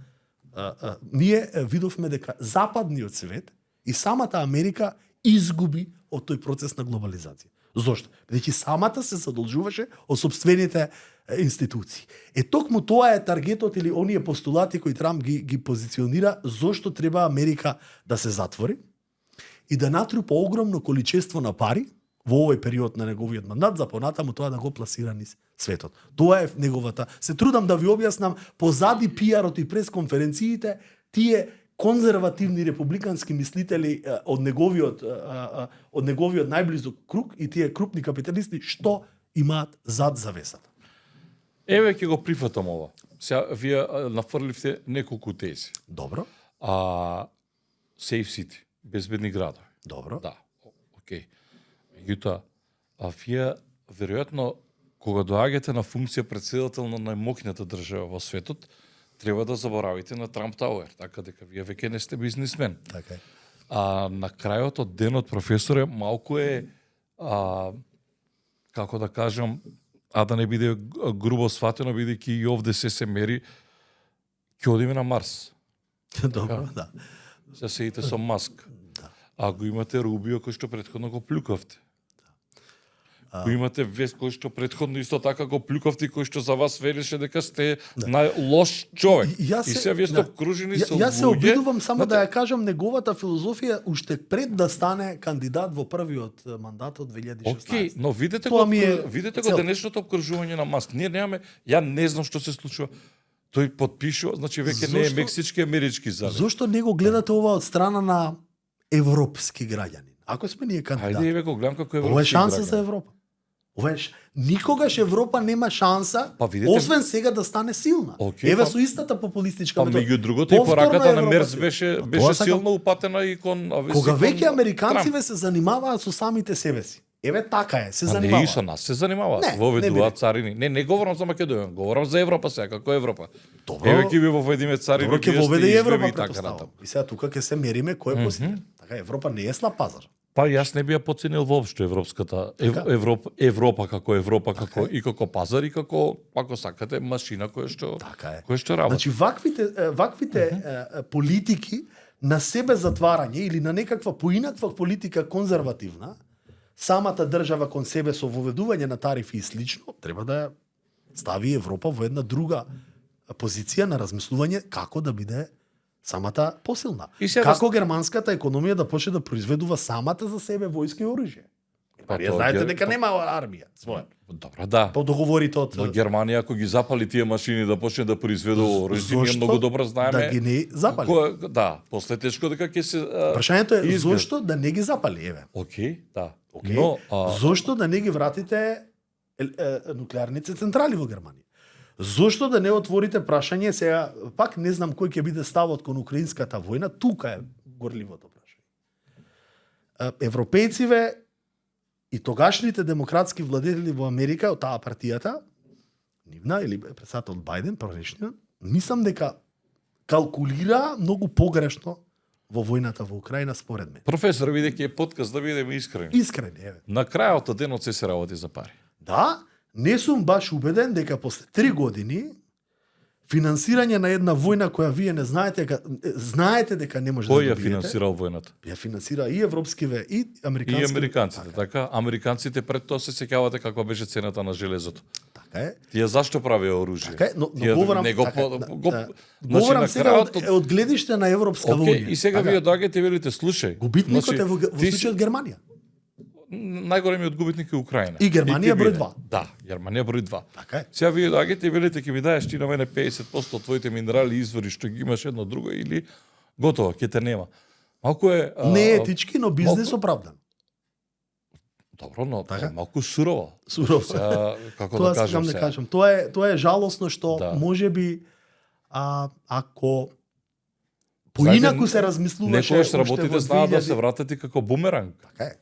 ние видовме дека западниот свет и самата Америка изгуби од тој процес на глобализација. Зошто? Бидејќи самата се задолжуваше од собствените институции. Токму тоа е таргетот или оние постулати кои Трамп ги позиционира зошто треба Америка да се затвори и да натрупа огромно количество на пари во овој период на неговиот мандат, за понатаму тоа да го пласира низ светот. Тоа е неговата. Се трудам да ви објаснам позади пиарот и пресконференциите, тие конзервативни републикански мислители од неговиот најблизок круг и тие крупни капиталисти што имаат зад завесата. Еве ќе го прифатам ова. Сега вие нафрливте неколку тези. Добро. Safe City, безбедни градови. Добро. Да, окей. Меѓутоа, вие веројатно кога доаѓате на функција председател на најмокната држава во светот, треба да заборавите на Трамп Тауер, така дека вие веќе не сте бизнисмен. Така е. На крајот од денот, професоре, малку е како да кажам, да не биде грубо сватено, бидејќи и овде се мери, ќе одиме на Марс. Добро, да. Се седите со Маск. А го имате Рубио кој што претходно го плюкавте. Го имате Вест кој што претходно исто така го плюкавте, кој што за вас велеше дека сте најлош човек. И се вие сте обкружени со луѓе. Јас се обидувам само да ја кажам неговата филозофија уште пред да стане кандидат во првиот мандат од 2016. Океј, но видете Тоа го, ми е видите го цел. денешното обкружување на Маск. Ние немаме, ја не знам што се случува. Тој подпишува, значи веќе не е мексички, амерички залив. Зошто не го гледате ова од страна на европски граѓани? Ако сме ние кандидати. Хајде еве го гледам како европски. Ова е шанса граѓани. за Европа. Никогаш Европа нема шанса, видите, освен сега да стане силна. Океј, со истата популистичка Па метода. меѓу другото и Повторно пораката на Европа Мерц си. беше Тоа силно упатена и кон Кога веќе Трамп. американциве се занимаваат со самите себе си. Еве така е, се Не и занимаваат. со нас се занимаваат. Не, Воведуваат царини. Не говорам за Македонија, говорам за Европа сега, како Европа. Добро. Еве ќе ви воведиме царини, Добро, ќе вие сте воведе и Европа, изглеби така претпоставувам. натаму. И сега тука ќе се мериме кој е посилен. Така Европа не е слаб пазар. Па јас не би ја подценил воопшто европската Европа како и како пазар и како, ако сакате, машина која што работи. Значи ваквите политики на себе затварање или на некаква поинаква политика конзервативна, самата држава кон себе со воведување на тарифи и слично, треба да ја стави Европа во една друга позиција на размислување како да биде самата посилна. Како германската економија да почне да произведува самата за себе војска и оружје. Вие знаете дека нема армија своја. Добро, да. По договорите од Но Германија ако ги запали тие машини да почне да произведува оружје, ние многу добро знаеме. Да ги не запали. Да, после тешко дека ќе се Прашањето е зошто да не ги запали, еве. Океј, да. Okay. Но зошто да не ги вратите нуклеарните централи во Германија? Зошто да не отворите прашање сега, пак не знам кој ќе биде ставот кон украинската војна, тука е горливото прашање. Европејциве и тогашните демократски владетели во Америка од таа партијата, нивна или председател Бајден, прашање, мислам дека калкулира многу погрешно во војната во Украина според мене. Професор, бидејќи е подкаст да бидеме искрени. Искрени, еве. На крајот од денот се работи за пари. Да, не сум баш убеден дека после 3 години финансирање на една војна која вие не знаете дека не може да Кој ја добиете. финансирал војната? Ја финансира и европскиве и американците. И американците, така. Американците пред тоа се сеќавате каква беше цената на железото. Така е. Тие зашто правеа оружје? Така е, но Тие говорам не го, така, значи, говорам сега од гледиште на европска војна. И сега така, вие доаѓате и велите, слушај. Губитникот е во случајот Германија. Најголемиот губитник е Украина. И Германија број 2. Да, Германија број 2. Така е. Сега вие доаѓате и велите ќе ми даеш ти на мене 50% од твоите минерали и извори што ги имаш едно друго или готово, ќе те нема. Малку е не е етички, но бизнес оправдан. Добро, но така? малку сурово. Сурово. Сега, како Тоа да кажам да кажам. Тоа е жалосно што Да. можеби ако поинаку се размислуваше некогаш работите знаат да се вратат и како бумеранг. Така е.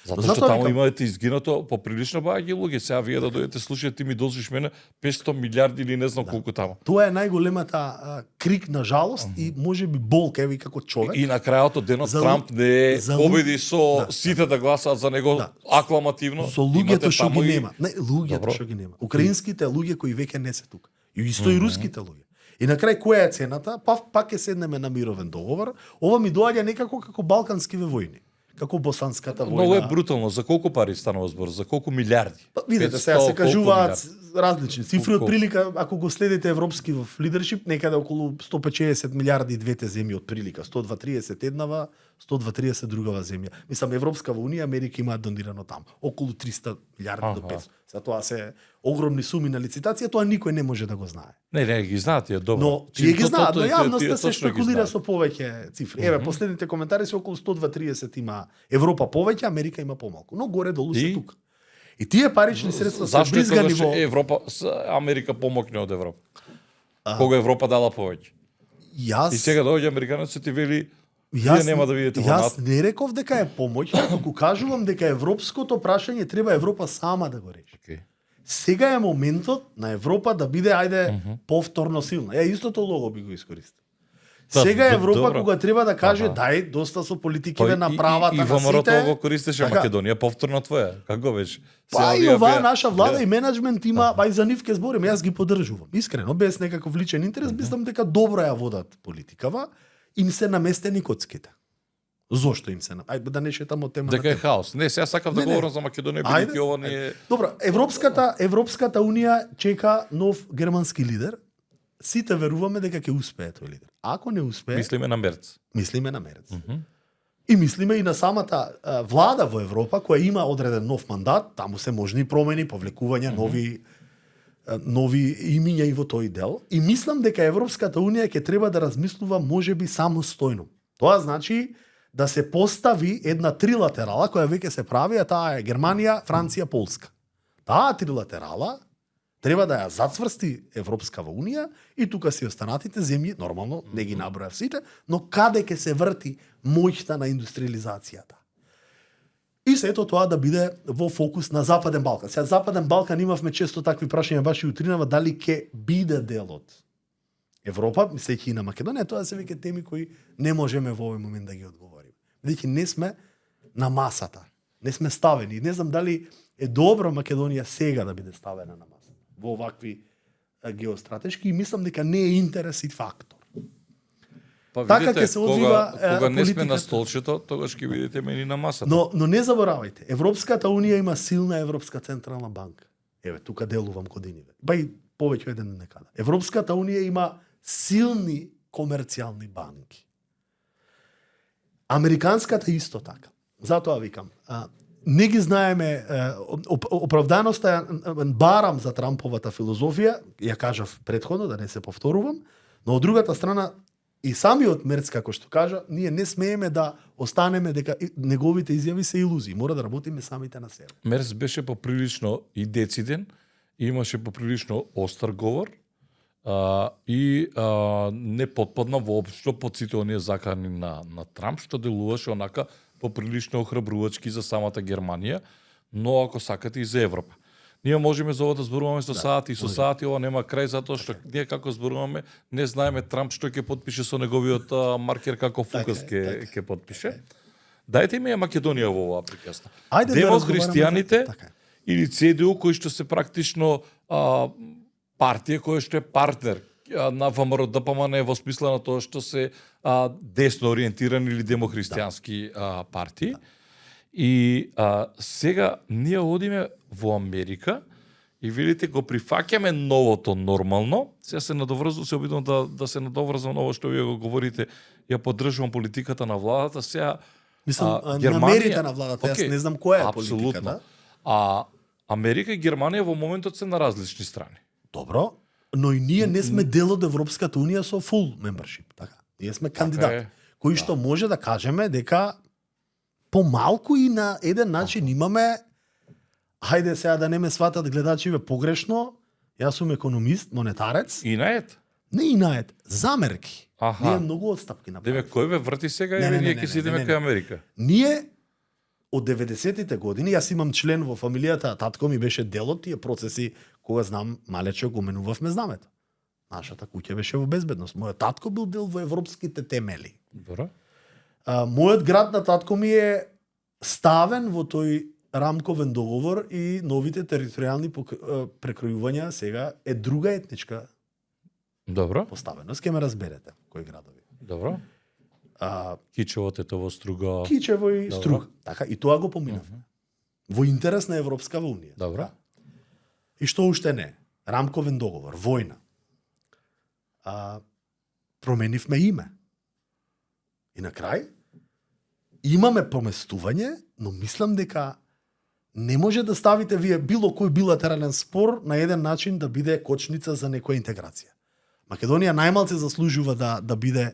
Затоа што таму имате изгинато поприлично баѓа луѓе. Сега вие да дојдете слушате, ти ми должиш мене 500 милиарди или не знам колку таму. Тоа е најголемата крик на жалост и можеби болка еви како човек. И на крајот од денот Трамп не победи со сите да гласаат за него акламативно. Со луѓето што ги нема. Не, луѓето што ги нема. Украинските луѓе кои веќе не се тука. И исто и руските луѓе. И на крај која е цената? Пак ќе седнеме на мировен договор. Ова ми доаѓа некако како балканскиве војни. како Босанската војна. Многу е брутално. За колку пари станува збор? За колку милиарди? Па, видете, 500, сега се кажуваат колку различни цифри, Колку? од прилика, ако го следите европски в лидершип, некаде околу 150 милиарди двете земји од прилика, 130 еднава, 130 другава земја. Мислам, Европска унија, Америка имаат донирано таму, околу 300 милиарди до Аха. 500. За тоа се огромни суми на лицитација, тоа никој не може да го знае. Не, ги знаат тие добро. Но тие ги знаат, но Тие јавноста се точно ги спекулира знаат. со повеќе цифри. Еве, последните коментари се околу 130 има Европа повеќе, Америка има помалку. Но горе долу се И? тука. И тие парични средства се Зашто е бризгани тогаш во Европа, Америка помокне од Европа? Кога Европа дала повеќе? јас И сега доаѓа американецот и ти вели вие нема да видите во Јас НАТО. не реков дека е помоќна, туку кажувам дека европското прашање треба Европа сама да го реши. Океј. Сега е моментот на Европа да биде ајде повторно силна. Истото лого би го искористил. Да, Сега е Европа добро. кога треба да каже Аха. дај доста со политиките на и правата на ВМРО сите. тоа го користеше Така. Македонија повторно твоја. Како беше? Па Сега и овие оваа беа- наша влада беа- и менеджмент има, па и за нив ке зборим, јас ги поддржувам. Искрено, без некаков личен интерес, мислам дека добро ја водат политикава, им се наместени коцките. Зошто им се? Ајде да не шетам од тема Дека на е тема. хаос. Не, сега сакав да Не, не. говорам за Македонија, Ајде, бидејќи ова не е... Добро, Европската унија чека нов германски лидер. Сите веруваме дека ќе успее тој лидер. Ако не успее, Мислиме на Мерц. мислиме на Мерец. И мислиме и на самата влада во Европа која има одреден нов мандат, таму се можни промени, повлекување нови имиња и во тој дел. И мислам дека Европската унија ќе треба да размислува можеби самостојно. Тоа значи да се постави една трилатерала која веќе се прави, а таа е Германија, Франција, Полска. Таа трилатерала треба да ја зацврсти Европскава унија и тука си останатите земји, нормално, не ги набројав сите, но каде ќе се врти моќта на индустриализацијата. И сето тоа да биде во фокус на Западен Балкан. Сега Западен Балкан имавме често такви прашања баш и утринава дали ќе биде дел од Европа, мислејќи и на Македонија, тоа се веќе теми кои не можеме во овој момент да ги одговориме. Бидејќи не сме на масата, не сме ставени. Не знам дали е добро Македонија сега да биде ставена на масата во овакви геостратешки и мислам дека не е интерес и фактор. Па Така видите, ќе се одвива, кога не сме на политиката. столчето, тогаш ќе видите мени на масата. Но не заборавајте, Европската унија има силна Европска централна банка. Еве, тука делувам годиниве. Па и повеќе еден некада. Европската унија има силни комерцијални банки. Американската исто така. Затоа викам, не ги знаеме оправданоста ја барам за Трамповата филозофија, ја кажав претходно да не се повторувам, но од другата страна и самиот Мерц како што кажа, ние не смееме да останеме дека неговите изјави се илузии, мора да работиме самите на себе. Мерц беше поприлично и дециден, и имаше поприлично остар говор, не потпадна воопшто под сите оние закани на Трамп, што делуваше онака поприлично охрабрувачки за самата Германија, но ако сакате и за Европа. Ние можеме за ова да зборуваме со сати и со сати, ова нема крај, затоа што ние како зборуваме, не знаеме Трамп што ќе потпише со неговиот маркер, како фукас ќе потпише. Дајте ми ја Македонија во оваа приказна. Ајде да Демохристијаните така е. или ЦДУ кои што се практично партија која што е партнер на ВМРО ДПМН во смисла на тоа што се десно ориентирани или демохристијански партии. И сега ние одиме во Америка и видите го прифаќаме новото нормално. Сега се надоврзувам, се обидам да се надоврзам на ово што вие го говорите. Ја поддржувам политиката на владата. Сега Мислам, Германија- намерите на владата, јас Океј, не знам која е апсолутно. политиката. Америка и Германија во моментот се на различни страни. Добро, но и ние не сме дел од Европската унија со full membership, така. Ние сме кандидат, е. кои што може да кажеме дека помалку и на еден начин имаме, хајде сега да не ме сватат гледачиве погрешно, јас сум економист, монетарец, И наед. не и наед, замерки. Аха. Ние многу отстапки Деме, направивме. кој ве врти сега Не, или не, ние не, ќе не, си идеме не, не. кај Америка? Ние од 90-тите години, јас имам член во фамилијата, татко ми беше дел од тие процеси кога знам малече го менувавме знамето. Нашата куќа беше во безбедност. Мојот татко бил дел во европските темели. Добро. Мојот град на татко ми е ставен во тој рамковен договор и новите територијални прекројувања сега е друга етничка Добро. поставеност. Ке ме разберете кои градови. Добро. Кичево, Тетово, Струго. Кичево и Добро. Струг. Така, и тоа го поминавме. Во интерес на Европска унија. Добро. И што уште не? Рамковен договор, војна. Променивме име. И на крај, имаме поместување, но мислам дека не може да ставите вие било кој билатерален спор на еден начин да биде кочница за некоја интеграција. Македонија најмалце заслужува да биде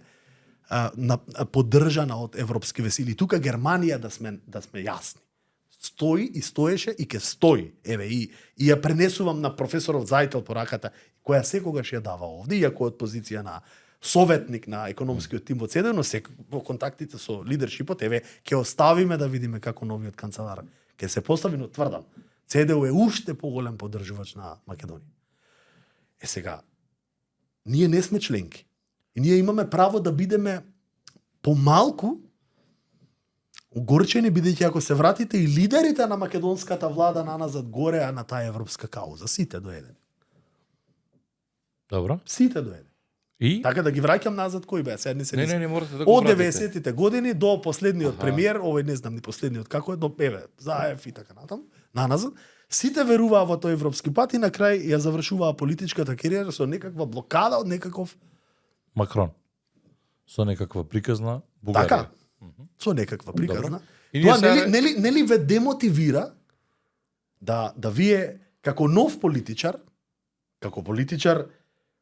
поддржана од европски весили. Тука Германија да сме јасни. Стои и стоеше и ќе стои. Еве и ја пренесувам на професоров Зајтел по раката, која секогаш ја дава овде, иако од позиција на советник на економскиот тим во ЦД, но во контактите со лидершипот, еве, ќе оставиме да видиме како новиот канцелар ќе се постави, но тврдам, ЦДУ е уште поголем поддржувач на Македонија. Сега, ние не сме членки. И ние имаме право да бидеме помалку огорчени, бидејќи ако се вратите и лидерите на македонската влада наназад горе, а на таа европска кауза, сите до еден. Добро. Сите до еден. И? Така да ги враќам назад кој беа, сега Не можете да го од вратите. 90-тите години до последниот премиер, овој не знам ни последниот како е, до еве, Заев и така натам, наназад, сите веруваа во тој европски пат и на крај ја завршуваа политичката кариера со некаква блокада од некаков Макрон. Со некаква приказна Бугарија. така, со некаква приказна. И ние Тоа сега- нели ве демотивира да вие како нов политичар, како политичар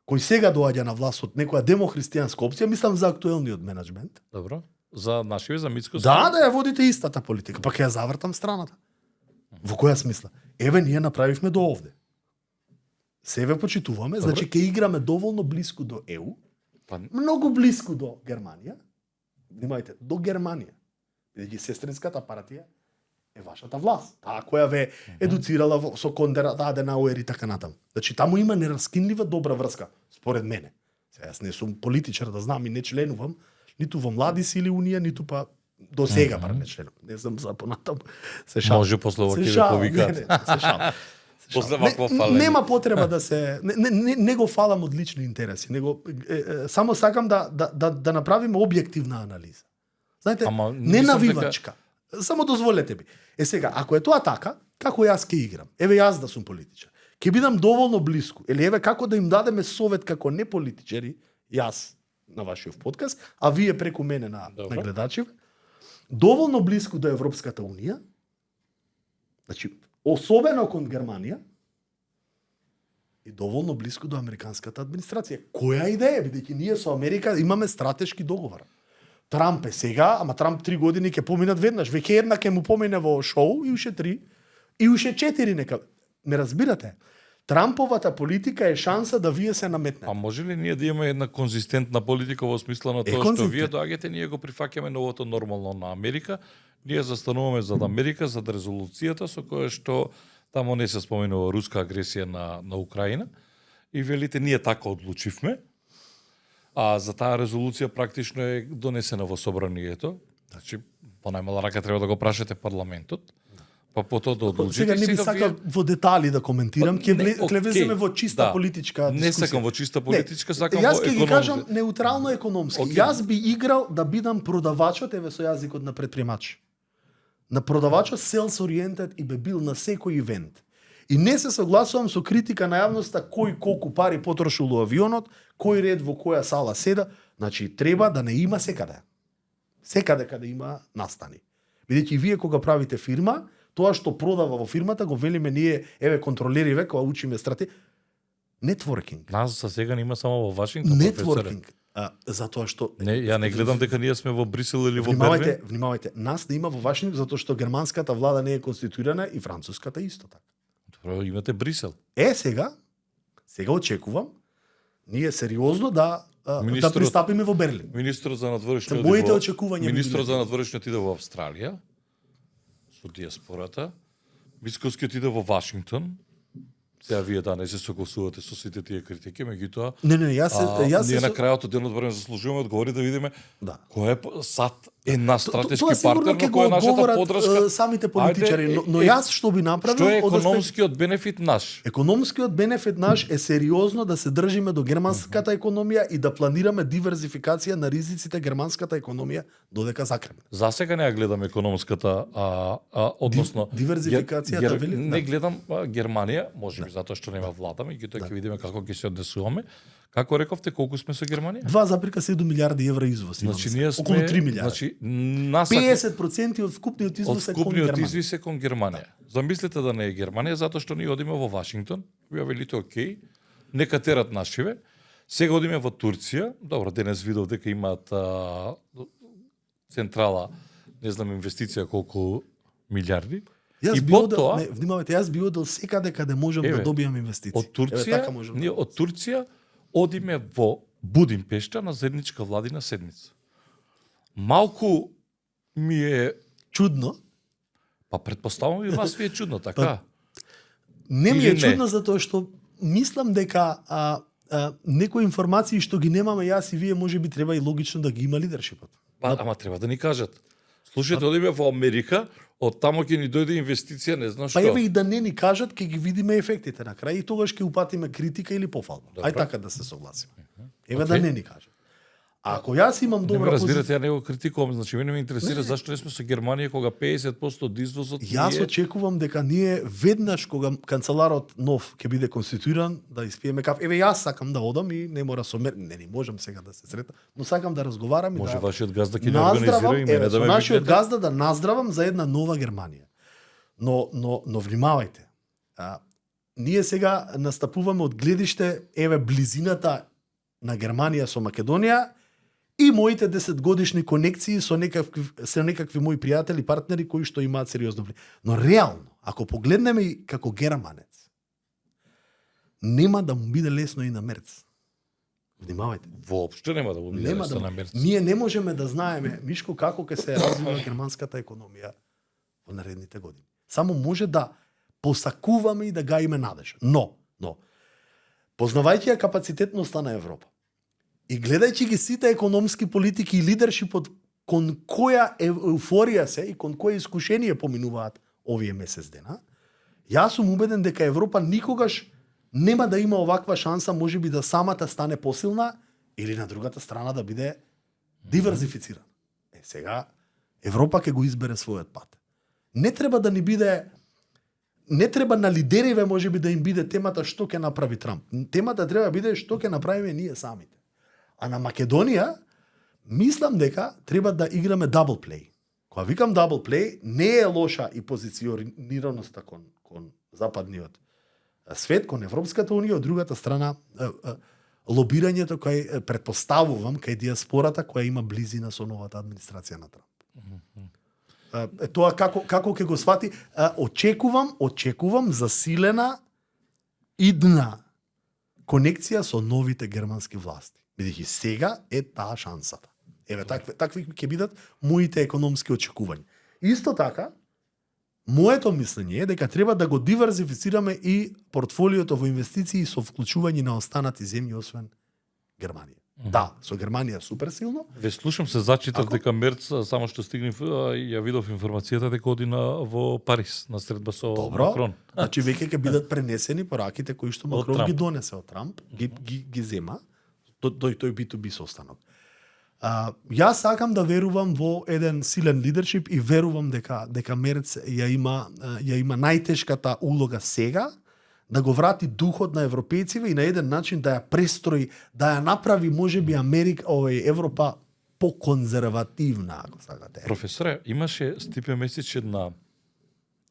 кој сега доаѓа на власт од некоја демохристијанска опција, мислам за актуелниот менеджмент. Добро. За нашиот, за Мицко. Да ја водите истата политика, па ќе ја завртам страната. Во која смисла? Еве ние направивме до овде. Се ве почитуваме, значи ќе играме доволно блиску до ЕУ, Па, многу блиску до Германија. Внимајте, до Германија. Бидејќи сестринската партија е вашата власт, таа која ве едуцирала со Кондер, Аденауер и така натаму. Значи таму има нераскинлива добра врска, според мене. Сега јас не сум политичар да знам и не членувам ниту во Млади сили Унија, ниту па до сега бар не членувам. Не знам за понатаму. Се шалам. Може после ова Се ќе ве шалам, повикаат. не, се шалам. После вакво фалење. Нема потреба да се не го фалам од лични интереси, него само сакам да направиме објективна анализа. Знаете, Ама, не мислам навивачка. Само дозволете ми. Сега, ако е тоа така, како јас ќе играм? Еве јас да сум политичар. Ќе бидам доволно блиску. Или еве како да им дадеме совет како не политичари, јас на вашиот подкаст, а вие преку мене на гледачите, доволно блиску до Европската унија. Значи, особено кон Германија и доволно блиску до американската администрација. Која идеја, бидејќи ние со Америка имаме стратешки договор. Трамп е сега, ама Трамп 3 години ќе поминат веднаш. Веќе една ќе му помине во шоу и уште 3 и уште 4 нека. Ме разбирате? Трамповата политика е шанса да вие се наметнете. А може ли ние да имаме една конзистентна политика во смисла на тоа што вие доаѓате, ние го прифаќаме новото нормално на Америка, ние застануваме за Америка, за резолуцијата со која што таму не се споменува руска агресија на Украина и велите ние така одлучивме, а за таа резолуција практично е донесена во собранието, значи по најмала рака треба да го прашате парламентот, па потоа да одлучите. Сега не би сакал во детали да коментирам, ќе влеземе во чиста политичка дискусија. Не сакам во чиста политичка, сакам во Јас ќе ги економска. кажам неутрално економски. Јас би играл да бидам продавачот, еве со јазикот на предприемач. На продавачот sales oriented и би бил на секој ивент. И не се согласувам со критика на јавноста кој колку пари потрошил во авионот, кој ред во која сала седа, значи треба да не има секаде. Секаде каде има настани. Бидејќи вие кога правите фирма, тоа што продава во фирмата го велиме ние, еве контролери кога учиме стратегија. Нетворкинг. Нас за сега нема само во Вашингтон, професоре. Нетворкинг. Затоа што Не, ја не гледам дека ние сме во Брисел или во Берлин. Внимавајте, нас не има во Вашингтон затоа што германската влада не е конституирана и француската исто така. Добро, имате Брисел. Сега очекувам ние сериозно да пристапиме во Берлин. Министрот за надворешниот моите очекувања. Министрот за надворешниот иде во Австралија со диаспората. Мисковскиот иде во Вашингтон. Сега вие да не се согласувате со сите тие критики, меѓутоа Не, јас ние на крајот од денот време заслужуваме одговори да видиме Да. кој е САД една стратешки Тоа сигурно партнер, ќе на го која е нашата одговорат подршка. самите политичари, но јас што би направил Што е од аспект- економскиот бенефит наш? Економскиот бенефит наш е сериозно да се држиме до германската економија и да планираме диверзификација на ризиците германската економија додека закрепне. За сега не ја гледам економската, односно Диверзификацијата, вели? не Да. гледам Германија, можеби затоа што нема влада, меѓутоа ќе видиме како ќе се однесуваме. Како рековте, колку сме со Германија? 2,7 милиарди евра извоз. Значи имаме ние сега. сме околу 3 милиарди. Значи насака 50% од вкупниот од извоз е кон вкупниот Германија. извис е кон Германија. Замислете да не е Германија затоа што ние одиме во Вашингтон, вие велите окей, нека терат нашиве. Сега одиме во Турција, добро, денес видов дека имаат централа, не знам инвестиција колку милиарди. Јас И би одел, потоа- не, внимавајте, јас би одел секаде каде можам да Еве, добијам инвестиции. Од Турција, Еве, така можам да ние од Турција одиме во Будимпешта на заедничка владина седница. Малку ми е, чудно. па предпоставувам и вас ви е чудно, така? Не ми Или е не? чудно затоа што мислам дека некои информации што ги немаме јас и вие можеби треба и логично да ги има лидершипот. Па, ама треба да ни кажат. Слушайте, одиме во Америка, од тамо ќе ни дојде инвестиција, не знам што. Па еве и да не ни кажат, ќе ги видиме ефектите на крај и тогаш ќе упатиме критика или пофалба. Ај така да се согласиме. Еве да Окей. не ни кажат. А ако јас имам Не ме добра разбирате, позиција, ја не го критикувам, значи мене ме интересира зашто не сме со Германија кога 50% од извозот јас ние- очекувам дека ние веднаш кога канцеларот нов ќе биде конституиран да испиеме кафе. Еве јас сакам да одам и не мора со не можам сега да се сретам, но сакам да разговарам и Може да вашиот газда ќе не организира и мене еве, да со ме нашиот викнете. газда да наздравам за една нова Германија. Но внимавајте. Ние сега настапуваме од гледиште еве близината на Германија со Македонија и моите 10-годишни конекции со некакви мои пријатели, партнери кои што имаат сериозно влијание. Но реално, ако погледнеме и како германец, нема да му биде лесно и на Мерц. Внимавајте. Воопшто нема да го биде Нема лесно да на Мерц. ние не можеме да знаеме Мишко како ќе се развива германската економија во наредните години. Само може да посакуваме и да гаиме надеж. Но познавајќи ја капацитетноста на Европа и гледајќи ги сите економски политики и лидершипот кон која еуфорија се и кон која искушение поминуваат овие месец дена, јас сум убеден дека Европа никогаш нема да има оваква шанса, можеби да самата стане посилна или на другата страна да биде диверзифицирана. Сега Европа ќе го избере својот пат. Не треба да ни биде не треба на лидериве можеби да им биде темата што ќе направи Трамп. Темата треба да биде што ќе направиме ние самите. А на Македонија мислам дека треба да играме double play. Кога викам double play, не е лоша и позиционираноста кон западниот свет, кон Европската унија, од другата страна лобирањето кој предпоставувам кај диаспората која има близина со новата администрација на Трамп. Тоа како ќе го свати, очекувам засилена идна конекција со новите германски власти. Бидејќи сега е таа шансата. Еве такви ќе бидат моите економски очекувања. Исто така, моето мислење е дека треба да го диверзифицираме и портфолиото во инвестиции со вклучување на останати земји освен Германија. Да, со Германија супер силно. Ве слушам се зачитав Ако? дека Мерц само што стигнав ја видов информацијата дека оди во Париз на средба со Макрон. Значи веќе ќе бидат пренесени пораките кои што Макрон Трамп. ги донесе од Трамп, ги зема. Тој B2B состанок. Јас сакам да верувам во еден силен лидершип и верувам дека Мерц ја има најтешката улога сега да го врати духот на европејците и на еден начин да ја престрои, да ја направи можеби Европа поконзервативна, ако сакате. Професоре, имаше Стипе Месич една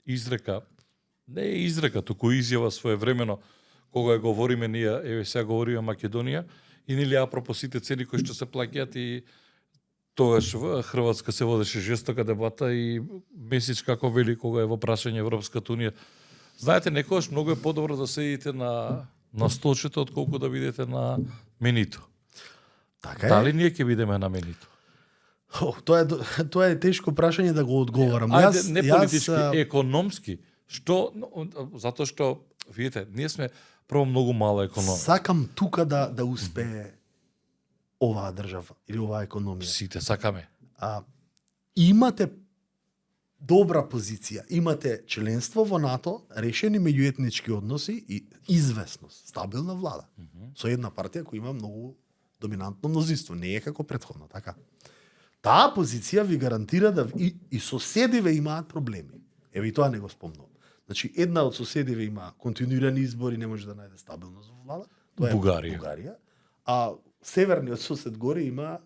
изрека, не е изрека, туку изјава своевремено, кога ја говориме ние, еве сега говориме Македонија, и нели апропо сите цени кои што се плаќаат и тогаш во Хрватска се водеше жестока дебата и Месич како вели кога е во прашање Европската унија. Знаете, некогаш многу е подобро да седите на столчето отколку да бидете на менито. Така е. Дали ние ќе бидеме на менито? Тоа е тешко прашање да го одговорам. Ајде, не политички, економски. Што, затоа што Видите, ние сме прво многу мала економија. Сакам тука да успее оваа држава или оваа економија. Сите сакаме. Имате добра позиција, имате членство во НАТО, решени меѓуетнички односи и известност, стабилна влада. Со една партија која има многу доминантно мнозинство, не е како претходно, така. Таа позиција ви гарантира да и соседиве имаат проблеми. Еве и тоа не го спомнав. Значи, една од соседиве има континуирани избори, не може да најде стабилност во влада. Тоа е Бугарија. А северниот сосед горе има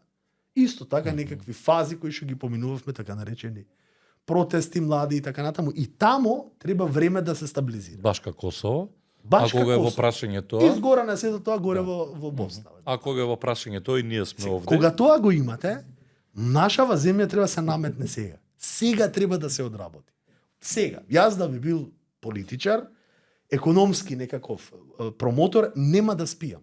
исто така некакви фази кои што ги поминувавме, така наречени протести млади и така натаму. И тамо треба време да се стабилизира. Башка Косово. Башка а кога е во Косово. прашање тоа? Изгора на сето тоа горе во Босна. А кога е во прашање тоа и ние сме овде. Кога тоа го имате, нашава земја треба да се наметне сега. Сега треба да се одработи. Сега. Јас да би бил политичар, економски некаков промотор, нема да спијам.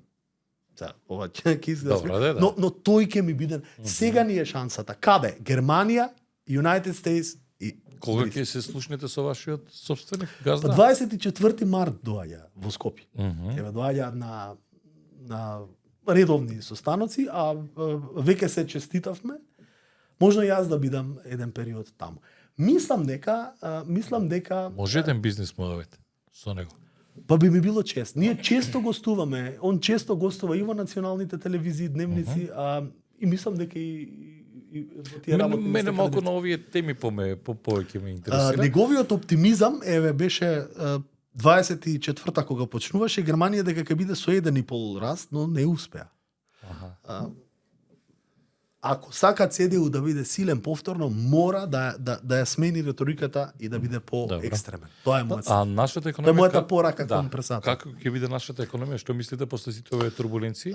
Ова ќе изгледа. Да. Но тој ќе ми биде. Сега ни е шансата. Каде? Германија, United States и Кога ќе се слушнете со вашиот собственик газда? 24 март доаѓа во Скопје. Еве доаѓа на редовни состаноци, а веќе се честитавме. Можно јас да бидам еден период таму. Мислам дека Може еден бизнис модовете со него. Па би ми било чест. Ние често гостуваме, он често гостува и во националните телевизии, дневници, и мислам дека и во тие работи. Мене малку на овие теми повеќе ме интересира. Неговиот оптимизам беше 24-та кога почнуваше Германија дека ќе биде со 1,5 раст, но не успеа. Ако сака ЦДУ да биде силен повторно, мора да ја смени риториката и да биде по-екстремен. Тоа е мојот став. А нашата економија... Тоа е мојата порака кон председател. Како ќе биде нашата економија? Што мислите после сите овие турбуленции?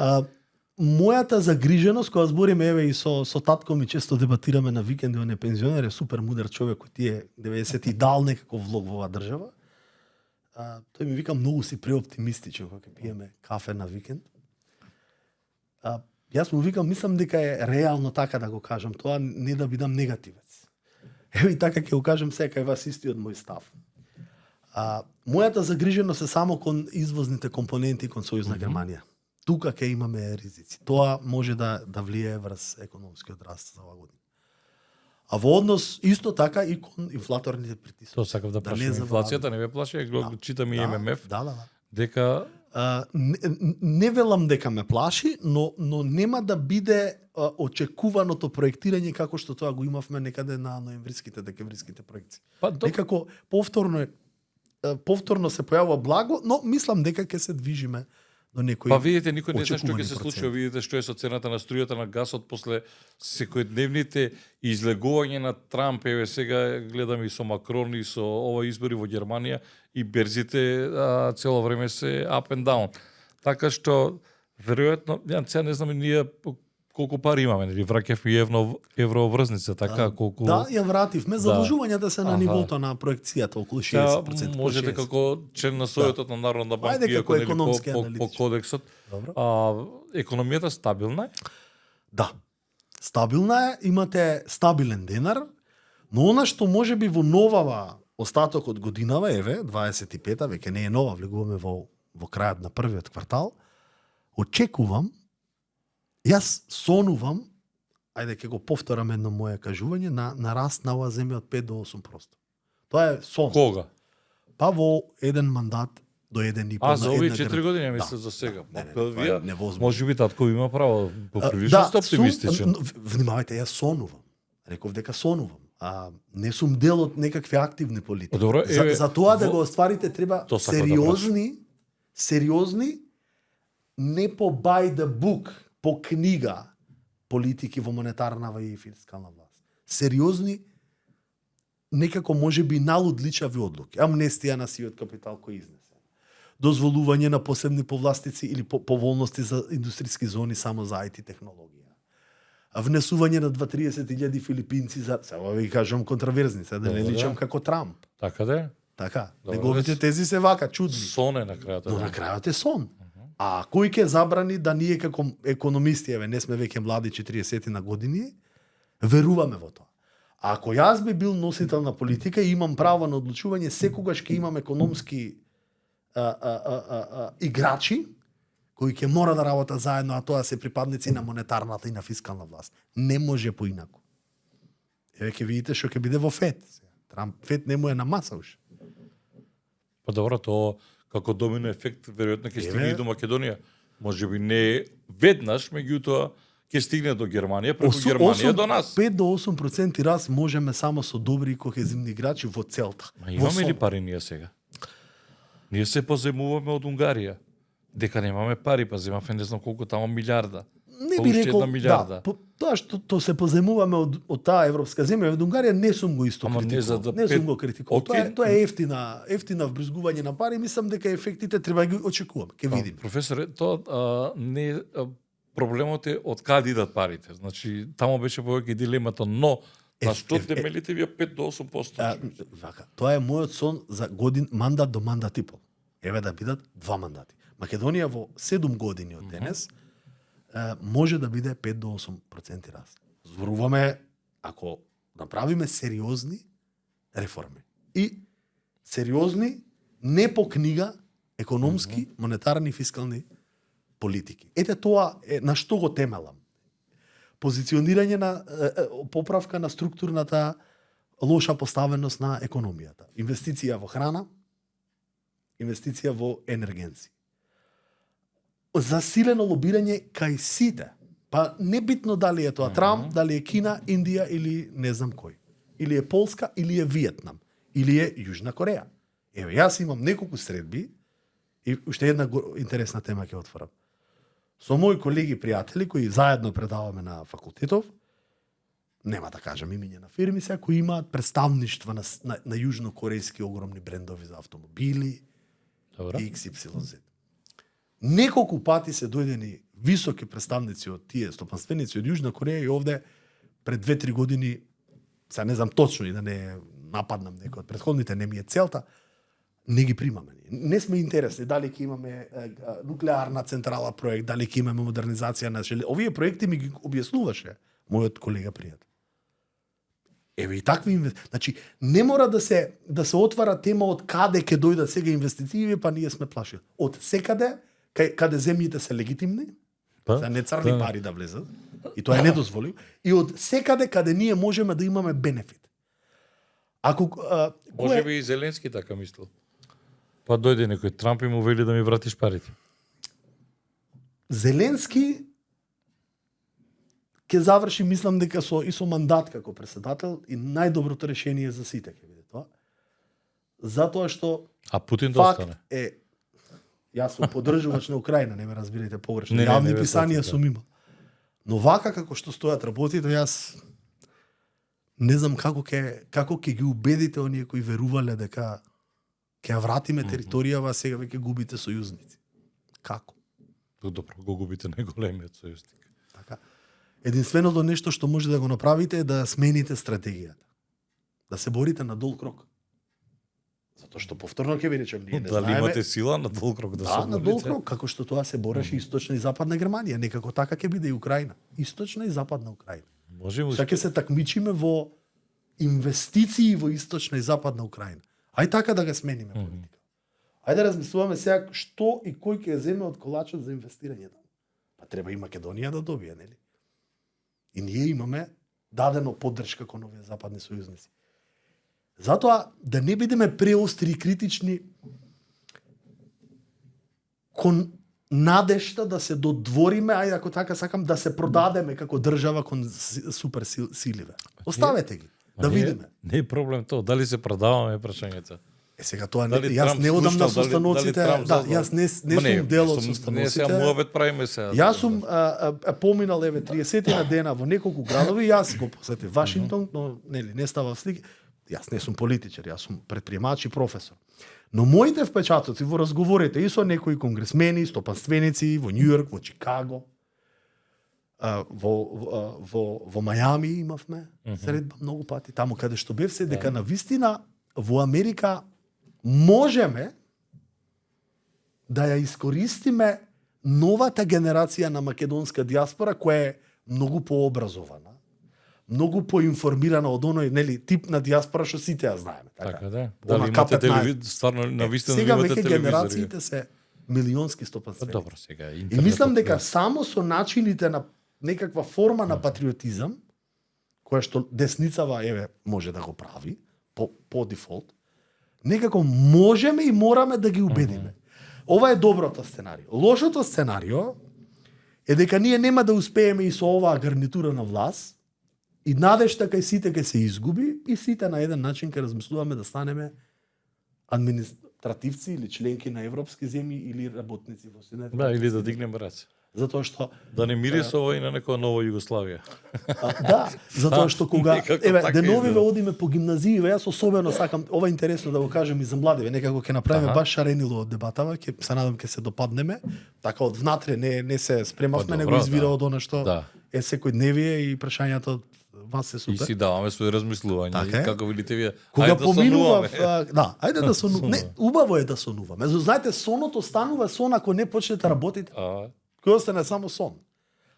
Мојата загриженост, кога збориме еве и со татко ми често дебатираме на викенди, он е пензионер, е супер мудар човек кој тие 90-ти дал некаков влог во оваа држава. Тој ми вика многу си преоптимистичен кога ќе пиеме кафе на викенд. Јас му викам, мислам дека е реално така да го кажам тоа, не да бидам негативец. Еве и така ќе го кажам сега кај вас истиот мој став. Мојата загриженост е само кон извозните компоненти кон Сојузна Германија. Тука ќе имаме ризици. Тоа може да влијае врз економскиот раст за оваа година. А во однос исто така и кон инфлаторните притиски. Тоа сакав да прашам. Инфлацијата не ве плаши, читам и ММФ. Дека не велам дека ме плаши, но нема да биде очекуваното проектирање како што тоа го имавме некаде на ноемвриските, декемвриските проекции. Некако повторно се појавува благо, но мислам дека ќе се движиме до некои. Па видите, никој не знае што ќе се случи, видите што е со цената на струјата, на гасот после секојдневните излегување на Трамп. Еве сега гледам и со Макрон и со ова избори во Германија и берзите цело време се up and down. Така што веројатно, ја не знам ние колку пари имаме, нели враќавме евроврзница, така колку. Да, ја вративме, заложувањата се на нивото на проекцијата околу 60%. Можете како член на Советот на Народна банка, како економски по кодексот. Економијата стабилна е? Да. Стабилна е, имате стабилен денар, но она што можеби во новава остаток од годинава, еве, 25-та, веќе не е нова, влегуваме во крајот на првиот квартал, очекувам. Јас сонувам, ајде ќе го повторам едно моје кажување, на раст на оваа земја од 5 до 8%. Тоа е сон. Кога? Па во еден мандат до 1,5. За овие 4 години, мислам за сега. Не, може би татко има право, поприлично сте оптимистичен. Внимавајте, јас сонувам. Реков дека сонувам. Не сум дел од некакви активни политики. Добро, за тоа да го остварите треба сериозни, не по by the book, по книга политики во монетарна и фискална власт. Сериозни, некако може би налудличави одлуки. Амнестија на сивиот капитал кој изнесе. Дозволување на посебни повластици или поволности за индустријски зони само за IT технологија. Внесување на 2-30.000 филипинци за... Сега ви кажам контраверзни, сега да не личам како Трамп. Така да е? Така. Неговите тези се вака, чудни. Сон е на крајот. Но на крајот е сон. А кој ќе забрани да ние како економисти, еве, не сме веќе млади 40 на години, веруваме во тоа. А ако јас би бил носител на политика и имам право на одлучување, секогаш ќе имам економски играчи кои ќе мора да работат заедно, а тоа се припадници на монетарната и на фискална власт. Не може поинаку. Еве ќе видите што ќе биде во ФЕД. ФЕД не му е на маса уште. Па добро, тоа како домино ефект веројатно ќе стигне и до Македонија. Можеби не веднаш, меѓутоа ќе стигне до Германија, преку Германија до нас. 5 до 8% раст можеме само со добри и кохезивни играчи во целта. Ма имаме ли пари ние сега? Ние се поземуваме од Унгарија. Дека немаме пари, па земавме не знам колку тамо милиарда. Не би уште рекол, една милиарда. да, тоа што се поземуваме од таа европска земја, од Унгарија не сум го исто Ама не за критикувал. да Не сум пет- го критикувал. Окей. Тоа е ефтина вбрзгување на пари, мислам дека ефектите треба да ги очекуваме. Ќе видиме. Професоре, тоа не проблемот е од каде идат парите. Значи, тамо беше повеќе дилемата, но на што темелите вие 5 до 8%? Вака, тоа е мојот сон за мандат до мандат и пол. Еве да бидат 2 мандати. Македонија во 7 години од денес може да биде 5 до 8% раст. Зборуваме ако направиме сериозни реформи. И сериозни не по книга економски, монетарни, фискални политики. Ете тоа е на што го темелам. Позиционирање на поправка на структурната лоша поставеност на економијата. Инвестиција во храна, инвестиција во енергенци. Засилено лобирање кај сите. Па небитно дали е тоа Трамп, дали е Кина, Индија или не знам кој. Или е Полска, или е Виетнам, или е Јужна Кореја. Еве, јас имам неколку средби и уште една интересна тема ќе отворам. Со мои колеги пријатели кои заедно предаваме на факултетов, нема да кажам имиња на фирми сега, кои имаат представништва на јужнокорејски огромни брендови за автомобили, Добро. XYZ. Неколку пати се дојдени високи представници од тие стопанственици од Јужна Кореја и овде пред 2-3 години, сега не знам точно и да не нападнам некој од претходните, не ми е целта, не ги примаме. Не сме интересни дали ќе имаме нуклеарна централа проект, дали ќе имаме модернизација на овие проекти ми ги објаснуваше мојот колега пријател. Еве и такви значи не мора да се отвара тема од каде ќе дојдат сега инвестиции, па ние сме плашили. Од секаде каде земјите се легитимни, Па, не црни пари да влезат, и тоа е недозволив, и од секаде каде ние можеме да имаме бенефит. Ако Може би и Зеленски така мислил. Па дојде некој Трамп и му вели да ми вратиш парите. Зеленски ќе заврши, мислам дека со мандат како председател и најдоброто решение за сите ќе биде тоа. Затоа што А Путин да остане. факт е, јас сум поддржувач на Украина, не ме разбирате погрешно. Не, Јавни не, писанија да. сум имал. Но вака како што стојат работите, јас не знам како ќе ги убедите оние кои верувале дека ќе ја вратиме територијава, а сега веќе губите сојузници. Како? Добро, го губите најголемиот сојузник. Така. Единственото нешто што може да го направите е да смените стратегијата. Да се борите на дол крок. Затоа што повторно ќе ви речем, ние не Дали знаеме. имате сила на дол крок да се Да, на дол борите? крок, како што тоа се бореше источна и западна Германија, некако така ќе биде и Украина. Источна и западна Украина. Може му Сега ќе се такмичиме во инвестиции во источна и западна Украина. Ај така да го смениме политика. Ајде да размислуваме сега што и кој ќе земе од колачот за инвестирање таму. Па треба и Македонија да добие, нели? И ние имаме дадено поддршка кон овие западни сојузници. Затоа да не бидеме преостри и критични кон надежта да се додвориме, ајде ако така сакам, да се продадеме како држава кон супер силиве. Оставете ги, да видиме. Не е проблем тоа, дали се продаваме прашањето. Сега тоа не, Дали јас Трамп не одам на слушнал, состаноците, Трамп да, зазнал? јас не сум дел од состаноците. Не сега муавет правиме сега. Јас сум поминал еве 30 на дена во неколку градови, јас го посетив Вашингтон, но нели не става слики. Јас не сум политичар, јас сум предприемач и професор. Но моите впечатоци во разговорите и со некои конгресмени, стопанственици во Њујорк, во Чикаго, во Мајами имавме средба многу пати, таму каде што бев се, дека на вистина во Америка можеме да ја искористиме новата генерација на македонска диаспора која е многу пообразована, многу поинформирана од оној, нели, тип на диаспора што сите ја знаеме, така. Така да. Она Дали имате К15. телевизија, стварно на вистина Сега имате веќе телевизија? генерациите се милионски стопан свет. Добро, сега И интернетот, мислам дека да. само со начините на некаква форма на патриотизам, која што десницава еве може да го прави по дефолт, некако можеме и мораме да ги убедиме. Ова е доброто сценарио. Лошото сценарио е дека ние нема да успееме и со оваа гарнитура на власт и надежта кај сите ќе се изгуби и сите на еден начин ќе размислуваме да станеме административци или членки на европски земји или работници во Соединетите. Да, или да дигнеме раце. Затоа што Да не мирисува и на некоја нова Југославија. да, затоа што кога Некако еве така деновиве изгледа. одиме по гимназииве, јас особено сакам, ова е интересно да го кажем и за младиве, некако ќе направиме Аха. баш шаренило од дебатава, ќе се надам ќе се допаднеме, така од внатре не се спремавме, Па, него добро, извира да. од она што Да. е секојдневие и прашањата од вас се И супер. си даваме своји размислувања. Така е. Како видите вие, Кога ајде да поминував, сонуваме. да, ајде да сонуваме. Не, убаво е да сонуваме. Знаете, соното станува сон ако не почнете да работите. А, Кој остане само сон.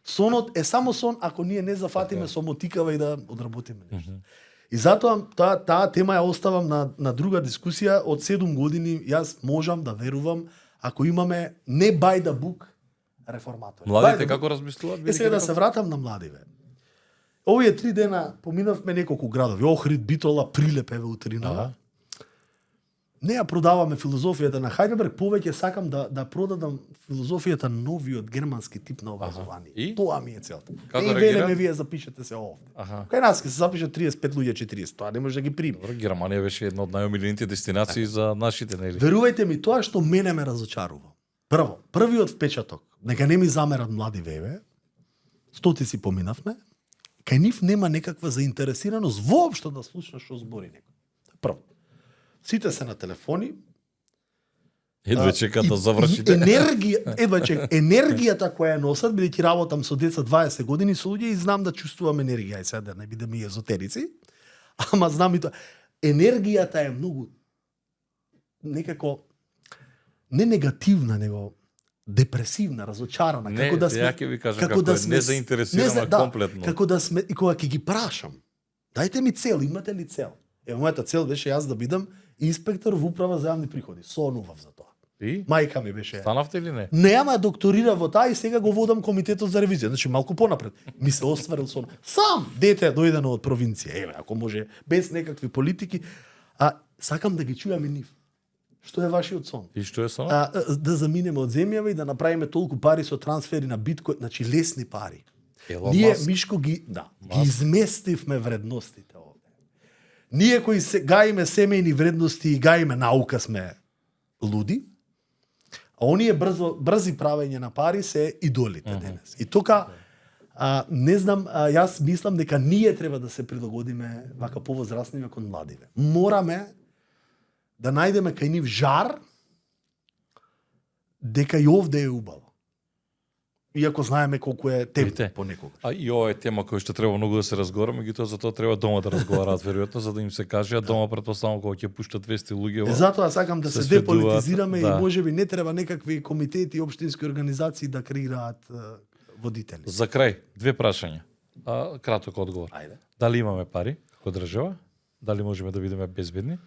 Сонот е само сон ако ние не зафатиме Така. со мотикава и да одработиме нешто. И затоа таа тема ја оставам на друга дискусија. Од 7 години јас можам да верувам ако имаме не by the book реформатори. младите By the book. како размислуваат? Е, сега да се вратам на младиве. Овие 3 дена поминавме неколку градови. Охрид, Битола, Прилеп, еве утринава. Ага. Не ја продаваме филозофијата на Хајденберг, повеќе сакам да продадам филозофијата новиот германски тип на образование. И? Тоа ми е целта. Како Не реагира? велеме вие запишете се овде. Аха. Кај нас ќе се запише 35 луѓе 40, тоа не може да ги прими. Добро, Германија беше една од најомилените дестинации за нашите, нели? Верувајте ми, тоа што мене ме разочарува. Првиот впечаток, нека не ми замерат млади веве, стотици поминавме, кај нив нема некаква заинтересираност воопшто да слуша што збори некој. Прво. Сите се на телефони, Едве чекат да и завршите. енергијата која ја носат, бидејќи работам со деца 20 години со луѓе и знам да чувствувам енергија, и сега да не бидеме и езотерици, ама знам и тоа. Енергијата е многу некако не негативна, него депресивна, разочарана, Не, како да ја ќе ви кажам како како е незаинтересирана комплетно. Како да сме и кога ќе ги прашам. Дајте ми цел, имате ли цел? Ево мојата цел беше јас да бидам инспектор во управа за јавни приходи. Сонував за тоа. И? Мајка ми беше. Станавте или не? Не, ама докторира во таа и сега го водам комитетот за ревизија. Значи малку понапред. Ми се остварил сон. Сам дете дојдено од провинција. Еве, ако може без некакви политики, сакам да ги чујам и нив. Што е вашиот сон? И што е со? Да заминеме од земјава и да направиме толку пари со трансфери на биткоин, значи лесни пари. Елон Ние Маск. Мишко ги изместивме вредностите овде. Ние кои се гаиме семејни вредности и гаиме наука сме луди. А оние брзи правење на пари се идолите денес. И тука не знам, јас мислам дека ние треба да се прилагодиме вака повозрастниве кон младиве. Мораме да најдеме кај нив жар дека и овде е убаво. Иако знаеме колку е темно Видите? понекогаш. А и ова е тема која што треба многу да се разговара, меѓутоа за тоа треба дома да разговараат веројатно за да им се каже, а дома претпоставам кога ќе пуштат 200 луѓе. Затоа сакам да се се сведуваат, деполитизираме да. и можеби не треба некакви комитети и општински организации да креираат водители. За крај, две прашања. Краток одговор. Ајде. Дали имаме пари како држава? Дали можеме да бидеме безбедни?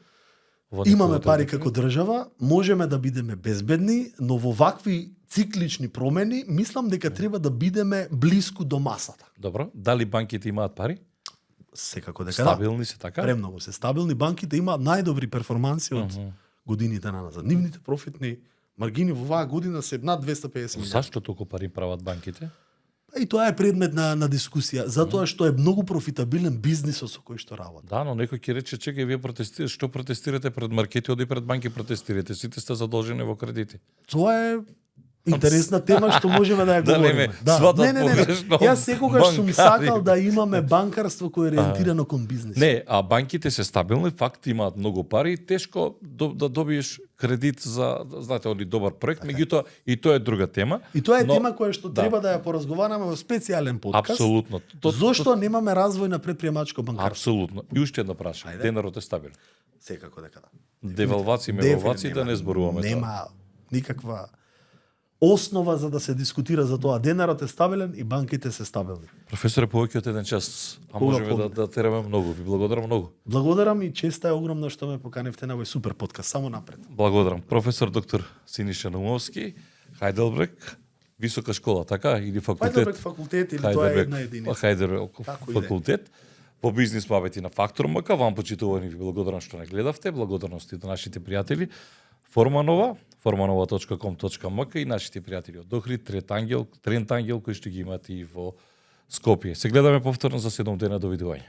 Во Имаме неговото пари одобрение? како држава, можеме да бидеме безбедни, но во вакви циклични промени, мислам дека треба да бидеме блиску до масата. Добро. Дали банките имаат пари? Секако дека Стабилни се така? да. Премногу се стабилни. Банките имаат најдобри перформанси од годините на назад. Нивните профитни маргини во оваа година се над 250 милиона. Зашто толку пари прават банките? И тоа е предмет на дискусија, затоа што е многу профитабилен бизнисот со кој што работи. Да, но некој ќе рече, чекај, вие протестирате, што протестирате пред маркети, оди пред банки протестирате, сите сте задолжени во кредити. Тоа е интересна тема што можеме да ја Да не говориме. ме сватат не. погрешно Јас секогаш сум банкари. сакал да имаме банкарство кое е ориентирано кон бизнис. Не, а банките се стабилни, факт имаат многу пари и тешко да добиеш кредит за, знаете, оди добар проект, меѓутоа и тоа е друга тема. И тоа е но- тема која што да. треба да ја поразговараме во специјален подкаст. Апсолутно. Зошто немаме развој на предприемачко банкарство? Апсолутно. И уште една прашање. Ајде. Денарот е стабилен. Секако дека да. Девалвации, мевалвации, да не зборуваме тоа. Нема никаква основа за да се дискутира за тоа. Денарот е стабилен и банките се стабилни. Професоре, повеќе од еден час, а Кога можеме да тераме многу. Ви благодарам многу. Благодарам и честа е огромна што ме поканевте на овој супер подкаст. Само напред. Благодарам. Професор доктор Синиша Наумовски, Хајделберг, висока школа, така? Или факултет? Хајделберг факултет или тоа е една единица. Хајделберг Тако факултет. По бизнис мабети на Фактор МК, вам почитувани ви благодарам што не гледавте, благодарности до нашите пријатели Форманова, formanova.com.mk и нашите пријатели од Охрид, Трент Ангел, кои што ги имате и во Скопје. Се гледаме повторно за 7 дена, довидување.